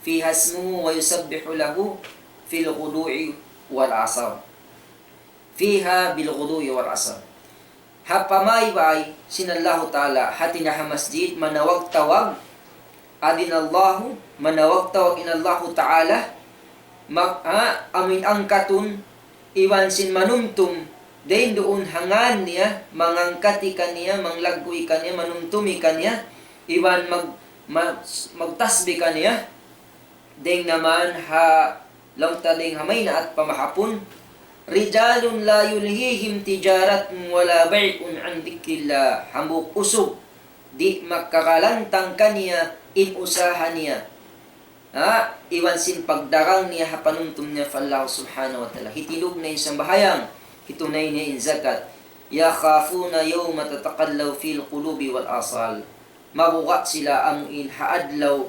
فيها اسمه يسبح له في الغدو والآصال. فيها بالغدو والآصال. Ha pamaybay sin Allahu Ta'ala, hati niya ha masjid, manawag-tawag, أذن الله, manawag-tawag in Allahu Ta'ala, mag-, ha, amuin angkatun, iban sin manumtum, dayn duun ha ngan niya, mangangkati kaniya, manglaggu'i kaniya, manumtumi kaniya, iban mag-, mag-, magtasbih kaniya, dayn naman ha laung ta dayn ha maynaat pamahapun, رجال لا تلهيهم تجارة ولا بيع عن ذكر الله. Hambuuk usug, di' makakalantang kaniya in usaha niya. Ha? Iban sin pagdagang niya ha panumtum niya pa Allah Subhanahu wa Ta'ala. Hitindug na in sambahayang, hitunay niya in zakat. يخافون يوما تتقلب فيه القلوب والأبصار. Mabuga' sila amuin ha adlaw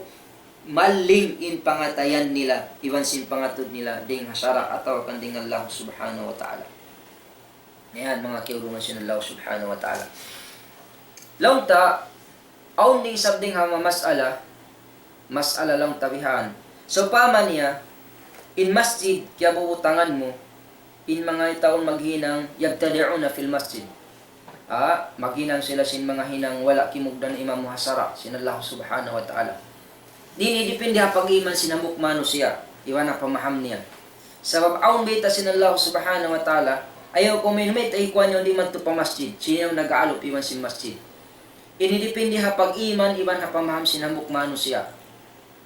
malling in pangatayan nila, iban sin pangatud nila, dayn ha sara' atawa kan dayn Allah Subhanahu wa Ta'ala. Yan, manga kiyaulungan sin Allah Subhanahu wa Ta'ala. Laung ta, awn di' isab dayn ha manga mas'ala, mas'ala laung ta bihan. Sawpama niya, in masjid, kiyabubutangan mu, in manga tau maghinang يبتدعون في المسجد. Ah, maghinang sila sin manga hinang wala' kimugdan imamu ha sara' sin Allah Subhanahu wa Ta'ala. Ini dipindi ha pag-iman sin hambuuk manusiya', iban ha pamaham niya. Sabab awn bayta' sin Allah Subhanahu wa Ta'ala, ayaw kamu mayta' ikuan niyu di' madtu pa masjid, sila nag-aalup iban sin masjid. Ini dipindi ha pag-iman iban ha pamaham sin hambuuk manusiya'.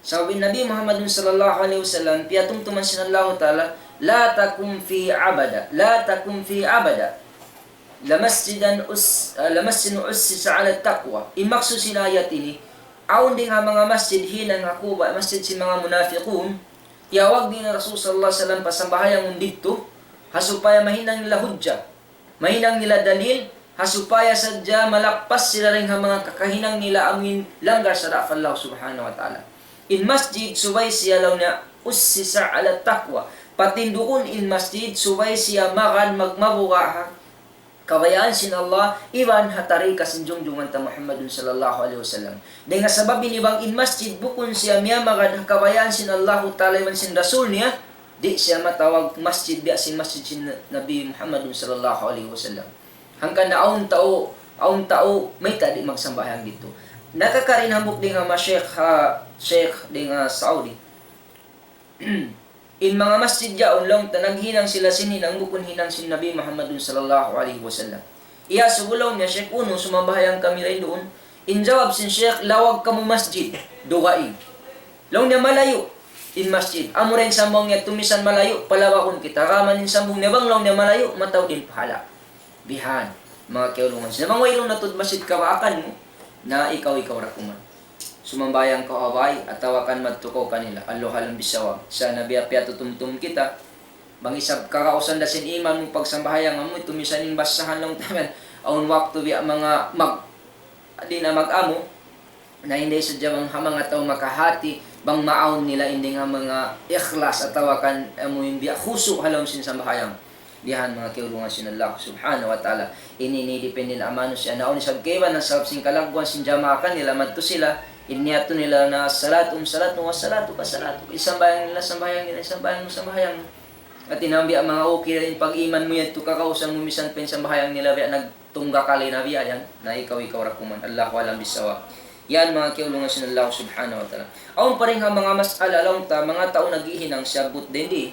Sabab in Nabi Muhammadun sallallahu alayhi wasallam, piyatumtuman sin Allahu Ta'ala, لا تقم فيه أبدا، لا تقم فيه أبدا. لمسجد أس-، لمسجد أسس على التقوى. In maksud sin ayat ini, awn dayn ha manga masjid hinang ha kuba', masjid sin manga munafiqun, tiyawag dayn ha Rasul sallallahu alayhi wasallam pa sambahayangun didtu, ha supaya mahinang nila hujja. Mahinang nila dalil, ha supaya sadja malappas sila dayn ha manga kakahinang nila amuin langgar sara' pa Allah Subhanahu wa Ta'ala. In masjid subay siya laung niya أسس على التقوى. Patindugun in masjid subay siya magad magmabuga' ha kabayaan sin Allah, iban ha tarika sin junjungan ta Muhammadun sallallahu alayhi wasallam. Dayn ha sabab ini bang in masjid bukun siya miyamagad ha kabayaan sin Allahu Ta'ala iban sin Rasul niya, di' siya matawag masjid biya' sin masjid sin Nabi Muhammadun sallallahu alayhi wasallam. Hangkan na awn tau, awn tau, mayta' di' magsambahayang didtu. Nakakarin hambuuk dayn ha manga sheikh ha, sheikh dayn ha Saudi. In manga masjid yaun laung ta naghinang sila sin hinang bukun hinang sin Nabi Muhammadun sallallahu alayhi wasallam. Iyasubu laung niya, "Sheikh, unu sumambahayang kami dayn duun?" In jawab sin Sheikh, "Lawag kamu masjid, dugaing." Laung niya, "Malayu' in masjid." Amura in sambung niya, "Tumisan malayu', palawagun kita." Gām in sambung niya, "Bang," laung niya, "malayu', mataud in pahala'." Bihan, manga kiyaulungan sin Islam. Bang wayruun na tuud masjid kabaakan mu, na ikaw, ikaw ra kuman. Sumambahayang kaw ha bay, atawa kan madtu kaw kanila. Allahu a'lam bissawab. Sa' na biya' piyatutumtum kita, bang isab kakausan da sin iman mu pagsambahayang mu, tumisan in basahan laung ta yan. Awn waktu biya' manga mag-, di' na mag-amu, na in di' sadja bang ha manga tau makahati, bang maawn nila in dayn ha manga ikhlas atawa kan amu in biya' khusu' ha lawm sin sambahayang. Bihan manga kiyaulungan sin Allah subhanahu wa ta'ala. Ini ini depende na manusiya'. Na awn isab kaibanan sabab sin kalagguan sin jamaa kanila madtu sila, in niyat nila na salatuhum salatun wa salatuka salatuka. In sambahayang nila, sambahayang nila, sambahayang mu, sambahayang mu. At in biya' manga okay in pag-iman mu yadtu kakausan mu misan pa in sambahayang nila biya' nagtunggakali na biya' yan. Na ikaw, ikaw ra kuman. Allahu a'lam bissawab. Yan manga kiyaulungan sin Allah subhanahu wa ta'ala. Awn pa dayn ha manga mas'ala laung ta, manga tau naghihinang siyabbut dayn di.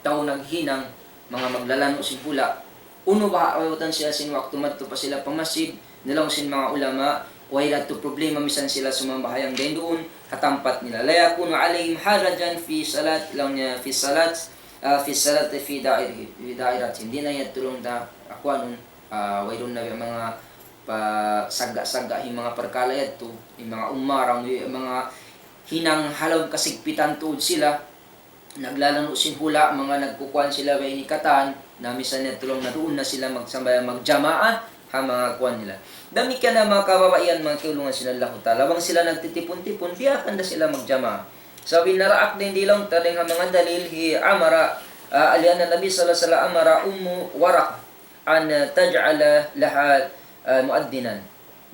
Tau naghinang, manga maglalanu' sin hula'. Unu baha' kawayutan sila sin waktu madtu pa sila pa masjid, na laung sin manga ulama, way da tuud problema misan sila sumambahayang dayn duun, ha tampat nila. لا يكون عليهم حرج في صلاة, laung niya, في صلاة, ah, في الصلاة في دائر-, في دائرتهم. Di' na yadtu laung ta, akuanun, ah, wayruun na manga pa sagga'-sagga' in manga parkala' yadtu, in manga umara, in manga hinang ha lawm kasigpitan tuud sila, naglalanu' sin hula', manga nagkukuan sila bay ini katan, na misan yadtu laung na duun na sila magsambahayang magjamaa, ha manga kuan nila. Damikkiyan na manga kababaihan, manga kiyaulungan sin Allahu Ta'ala, bang sila nagtitipun-tipun, biyakan da sila magjamaa. Sabab in naraak dayn di laung ta dayn ha manga dalil hi Amara, ah, لأن النبي صلى الله عليه وسلم أمر أم ورقة أن تجعل لها, ah, مؤذنا.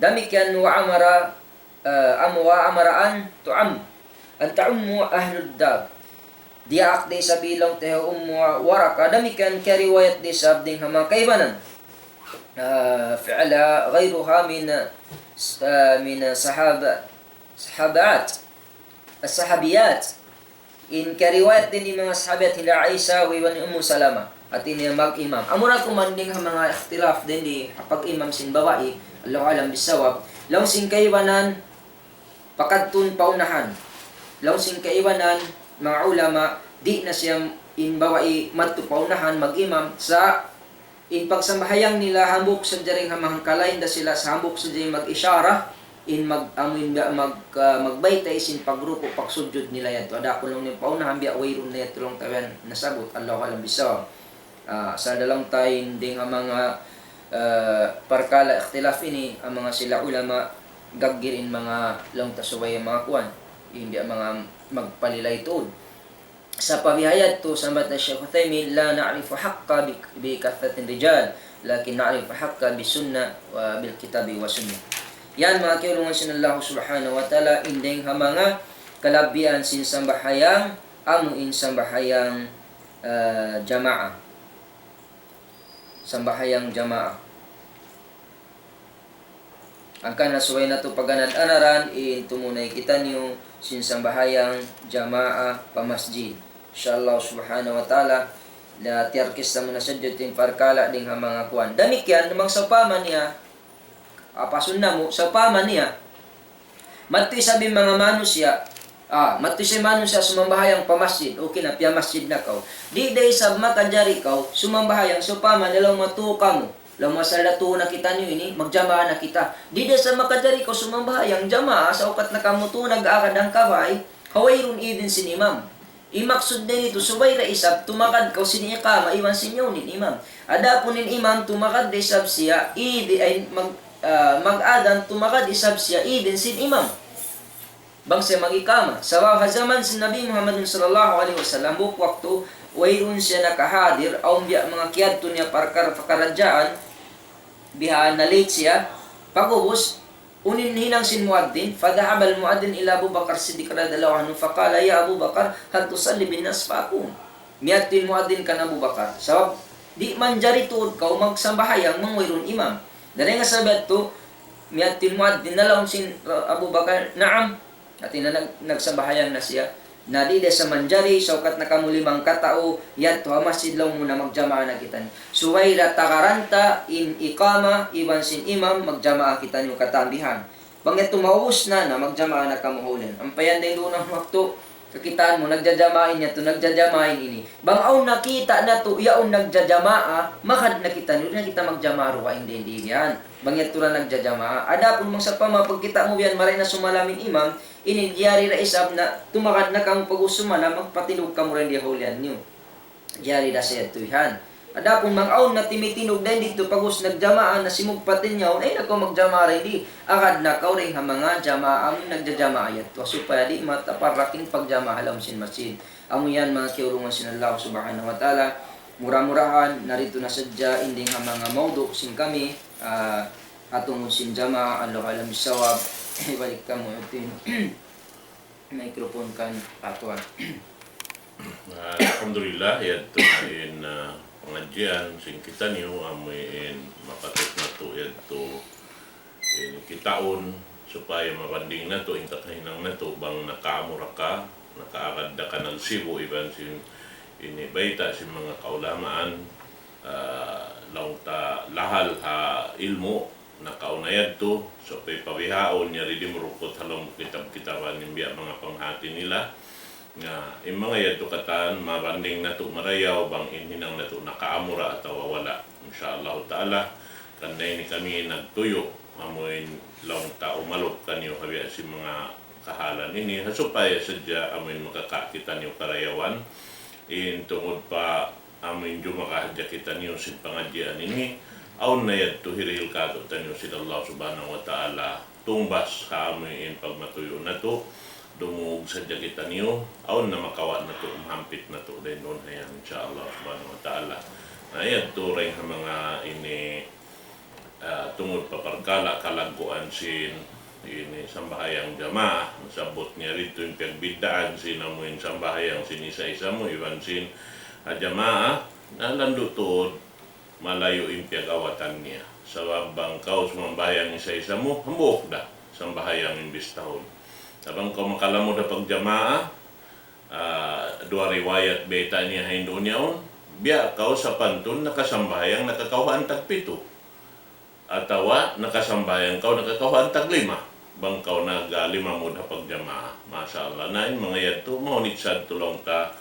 Damikkiyan وأمر ah, am-, وأمر أن تعم, أن تعم أهل الدار. Diyaak da isab laung ta hi Ummu Waraka, damikkiyan kiyariwayat da isab dayn ha manga kaibanan. Ah, فعل غيرها من, ah, من صحاب-, صحابات, الصحابيات. In kariwayat dayn di manga sahabat hi Aisha, iban hi Ummu Salama. Hati niya mag-imam. Amura kuman dayn ha manga ikhtilaf dayn di ha pag-imam sin babai, Allahu a'lam bissawab. Laung sin kaibanan, pakadtun pa unahan. Laung sin kaibanan, manga ulama, di' na siya in babai madtu pa unahan mag-imam sa' in pagsambahayang nila hambuuk sadja dayn ha manga hangkalain da sila sa' hambuuk sadja in mag-ishara, in mag-, amu in mag-, ah, magbayta' sin pagruku', pagsujud nila yadtu. Adapun laung niya pa unahan biya' wayruun na yadtu laung ta yan nasabbut, Allahu a'lam bissawab. Ah, sa' da laung ta in dayn ha manga, ah, parkala' ikhtilaf ini, in manga sila ulama, gaggir in manga laung ta subay manga kuan, in biya' manga magpalilay tuud. Sa' pa biha' yadtu, sambat hi Shaykh Uthaymin, لا نعرف الحق ب-, بكثرة الرجال، لكن نعرف الحق بالسنة وبالكتاب والسنة. Yan, manga kiyaulungan sin Allah Subhanahu wa Ta'ala, in dayn ha manga kalabihan sin sambahayang, amu in sambahayang, ah, jamaa. Sambahayang jamaa. Hangkan na subay natu' pagganad-anaran in tumunay kitaniyu sin sambahayang jamaa pa masjid. Insha Allah subhanahu wa ta'ala, na tiyarkis namu' na sadja in parkala' dayn ha manga kuwan. Damikkiyan, bang sawpama niya, apasun namu', sawpama niya, madtu isab in manga manusiya', ah, madtu isab in manusiya' sumambahayang pa masjid, okay na, piyamasjid na kaw. Di' da isab makajari kaw sumambahayang, sawpama niya laung mu, tuu kamu. Laung mu, asal da tuu na kitaniyu ini, magjamaa na kita. Di' da isab makajari kaw sumambahayang jamaa, sa' ukat na kamu tuu nag-agad hangkabay, ha wayruun idin sin imam. In maksud dayn ditu, subay da isab tumakad kaw sin iqama iban sin yaun in imam. Adapun in imam tumakad da isab siya, idin, ay, mag-, ah, mag-adhan, tumakad isab siya, idin sin imam. Bang siya mag-iqama. Sabab ha jaman sin Nabi Muhammadun sallallahu alayhi wasallam, hambuuk waktu, wayruun siya nakahadir, awn biya' manga kiyadtu niya parkar-, pakaradjaan, biha na late siya, pag'ubus, unu in hinang sin muaddin, فذهب المؤذن إلى أبي بكر الصديق رضي الله عنه فقال يا أبا بكر هل تصلي بالناس فأقوم. Miyadtu in muaddin kan Abu Bakar. Sabab, di' manjari tuud kaw magsambahayang bang wayruun imam. Dayn ha sabab yadtu, miyadtu in muaddin, nalaung sin, uh, Abu Bakar, "Naam." Hati niya nag-, nagsambahayang na siya. Na di' da sa manjari, saukat na kamu limang katau, yadtu ha masjid laung mu na magjamaa na kitaniyu. Subay da tagaran ta in iqama, iban sin imam, magjamaa kitaniyu katan bihan. Bang yadtu maubus na, na magjamaa na kamu ha ulihan. Ampa yan da in duun na waktu, kakitaan mu, nagjajamaa in yadtu, nagjajamaa in ini. Bang awn nakita' natu', yaun nagjajamaa, magad na kitaniyu, di' na kita magjamaa dugaing dayn di yan. Bang yadtu ra nagjajamaa. Adapun bang sawpama pagkita' mu yan, maray na sumalam in imam, ini jari da isab na, tumagad na kamu pag-ubus sumalam, magpatindug kamu dayn di ha ulihan niyu. Jari da sa yadtu yan. Adapun bang awn na timitindug dayn didtu pag-ubus nagjamaa na simugpat in yaun, ay na kaw magjamaa dayn di. Agad na kaw dayn ha manga jamaa amu in nagjajamaa yadtu. Supaya di' mataparrak in pagjamaa ha lawm sin masjid. Amu yan manga kiyaulungan sin Allah Subhanahu wa Ta'ala. Mura-murahan, na didtu na sadja in dayn ha manga mawdu' sin kami, ah, ha tungud sin jamaa, Allahu a'lam bissawab. Ibalik kamu yadtu in microphone kan Patuan. Na, alhamdulillah, yadtu na in, ah, pangadjian sin kitaniyu, amu in mapatut natu' yadtu in kitaun, supaya mabanding natu' in kakahinang natu', bang nakaamura ka, nakaagad da ka nagsibu', iban sin ini bayta' sin manga kaulamaan, ah, laung ta lahal ha ilmu', nakauna yadtu, supaya pabihaun niya di' murukut ha lawm kitab-kitaban in biya' manga panghati nila. Na, in manga yadtu katan, mabanding natu' marayaw bang in hinang natu' nakaamura atawa wala'. Insya Allah Ta'ala, karna' ini kami nagtuyu', amu in laung ta umalup kaniyu ha biya' sin manga kahalan ini, ha supaya sadja amu in makaka' kitaniyu karayawan, in tungud pa amu in jumaka hadja kitaniyu sin pangadjian ini, awn na yadtu hirihil kātu'niyu sin Allah Subhanahu wa Ta'ala, tungbas ha amu in pagmatuyu' natu', dumungug sadja kitaniyu, awn na makawa' natu', mahampit natu', dayn duun ha yan, insya Allah Subhanahu wa Ta'ala. Na yadtu dayn ha manga ini, ah, tungud pa parkala' kalagguan sin ini sambahayang jamaa, masabbut niya didtu in piyagbiddaan sin amu in sambahayang sin isa-isa mu iban sin, ah, jamaa, na landu' tuud malayu' in piyagawatan niya. Sabab bang kaw sumambahayang isa-isa mu, hambuuk da sambahayang in bistahun. Na bang kaw makalamud ha pagjamaa, ah, duwa riwayat bayta' niya ha hinduun yaun, biya' kaw sapantun nakasambahayang nakakawhaan tagpitu. Atawa nakasambahayang kaw nakakawhaan taglima. Bang kaw naglimamud ha pagjamaa. Masha Allah. Na in manga yadtu, mahunit sadtu laung ta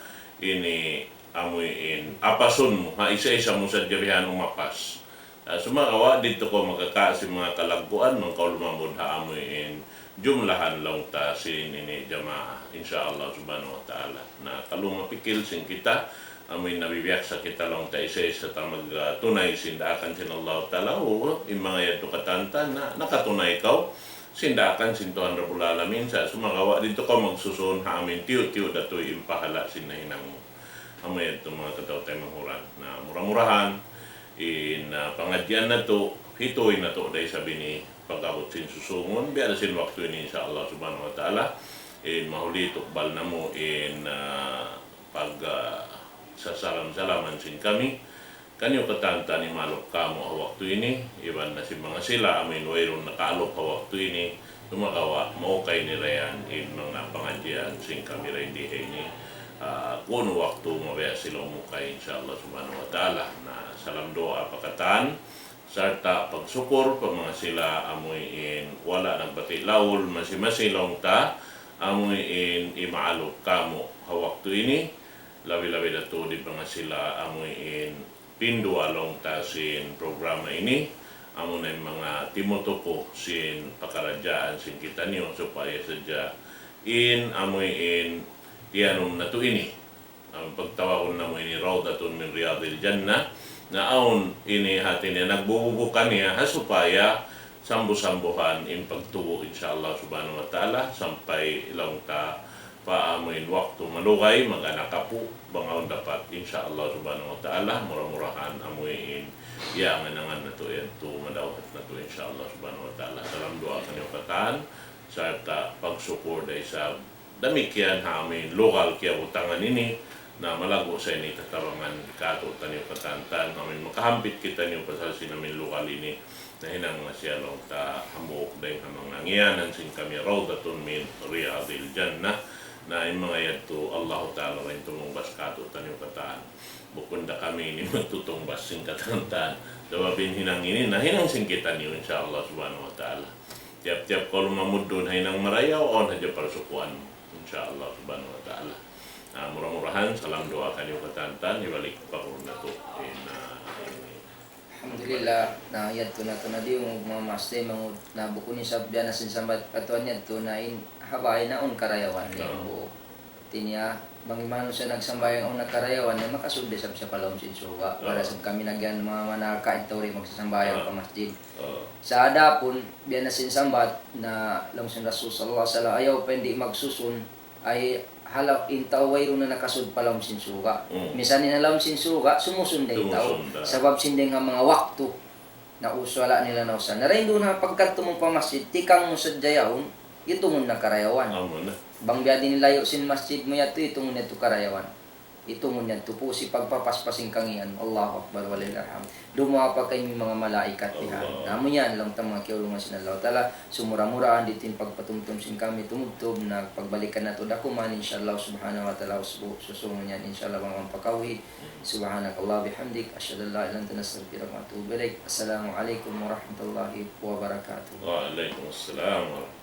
ini amu in apasun mu, ha isa-isa mu sadja bihan umapas. Ah, sumagawa' didtu kaw makaka' sin manga kalagguan, bang kaw lumamud ha amu in jumlahan laung ta sin ini jamaa, insya Allah Subhanahu wa Ta'ala. Na kalu mapikil sin kita, amu in nabibiyaksa kita laung ta isa-isa ta mag, ah, tunay sin daakan sin Allah Ta'ala, uu, in manga yadtu katan ta, na, nakatunay kaw sin daakan sin Tuhan Rabbul Alamin, sa' sumagawa' didtu kaw magsusun ha amu in tiyu'-tiyu' da tuud in pahala' sin nahinang mu. Amu yadtu manga kataw-taymanghuran. Na mura-murahan, in, ah, pangadjian natu', hituy natu' da isab ini pag-abut sin susungun, biya' da sin waktu ini, insya Allah Subhanahu wa Ta'ala, in mahuli tukbal namu' in, ah, pag, ah, sasalam-salaman sin kami. Kaniyu katan ta imalup kamu ha waktu ini, iban na sin manga sila amu in wayruun nakaalup ha waktu ini, sumagawa' maukay nila yan in manga pangadjian sin kami dayn di ha ini. Ah, kunu' waktu mabaya' sila umukay, insya Allah Subhanahu wa Ta'ala. Na salam duwaa pa katan, sarta' pagsukur pa manga sila amu in wala' nagbati' laul, masi-masi laung ta, amu in imaalup kamu ha waktu ini, labi-labi da tuud in manga sila amu in pinduwa laung ta sin programa ini, amu na in manga timutuku sin pakaradjaan sin kitaniyu supaya sadja in amu in tiyanum natu' ini. Amu pagtawagun namu' ini Rawdatun min Riyadil Jannah. Na awn ini hati niya nagbububuka niya ha supaya sambu-sambuhan in pagtubu, insya Allah Subhanahu wa Ta'ala, sampay laung ta pa amu in waktu malugay, mag-anak apu', bang awn dapat, insya Allah Subhanahu wa Ta'ala, mura-murahan amu in iyangan-angan natu' yadtu, madawhat natu', insya Allah Subhanahu wa Ta'ala. Salam duwaa kaniyu katan, sarta' pagsukur da isab. Damikkiyan ha amu in lugal kiyabutangan ini, na malaggu' sa ini tatabangan kātu'niyu katan, amu in makahampit kitaniyu pasal sin amu in lugal ini, nahinang na siya laung ta hambuuk dayn ha manga ngiyanan sin kami Rawdatun min Riyadil Jannah. Na in manga yadtu, Allahu Ta'ala ra in tumungbas kātu'niyu katan. Bukun da kami ini magtutungbas sin katan-katan. Sabab in hinang ini, nahinang sin kitaniyu, insya Allah subhanahu wa ta'ala. Tiyap-tiyap kaw lumamud duun ha hinang marayaw, awn hadja parsukuan mu, insya Allah subhanahu wa ta'ala. Na, mura-murahan, salam duwaa kaniyu katan-katan, hibalik pa kurun natu'. In, ah, ini. Alhamdulillah, na yadtu na tuud na di' mu mamasti mangut na bukun isab biya' na sin sambat katuan yadtu na in ha bay na awn karayawan niya. Naam. Hāti niya, bang in manusiya' nagsambahayang awn na karayawan niya, makasud da isab siya pa lawm sin surga'. Naam. Wala' isab kami nagyan manga manaka' ito ri magsasambahayang, naam, pa masjid. Oo. Sa' adapun, biya' na sin sambat na laung sin Rasul sallallahu alayhi wasallam, ayaw pa in di' magsusun, ay halaw in tau wayruun na nakasud pa lawm sin surga'. Mm. Misan in ha lawm sin surga', sumusun da in tau. Sumusun da. Sabab sin dayn ha manga waktu na uswala nila na usan. Na dayn duun ha pagkadtu mu pa masjid, tikang mu sadja yaun, itungun na karayawan. Amu na. Bang biya' diin in layu' sin masjid mu yadtu, itungun yadtu karayawan. Itungun yadtu pusi pagpapaspas sin kangīan. Allahu Akbar, walillahil hamd. Dumawa pa kaymu in manga malaikat dihan. Allah. Na amu yan, laung ta manga kiyaulungan sin Allahu Ta'ala. Sumura-murahan didtu in pagpatumtum sin kami tumubtub, na pagbalikan natu' da kuman, insya Allah subhanahu wa ta'ala, usbu-, susungun yan, insya Allah, bang awn pa kawhi. سبحانك اللهم وبحمدك، أشهد أن لا إله إلا أنت، نستغفرك ونتوب إليك. السلام عليكم ورحمة الله وبركاته. وعليكم السلام ورحمة الله.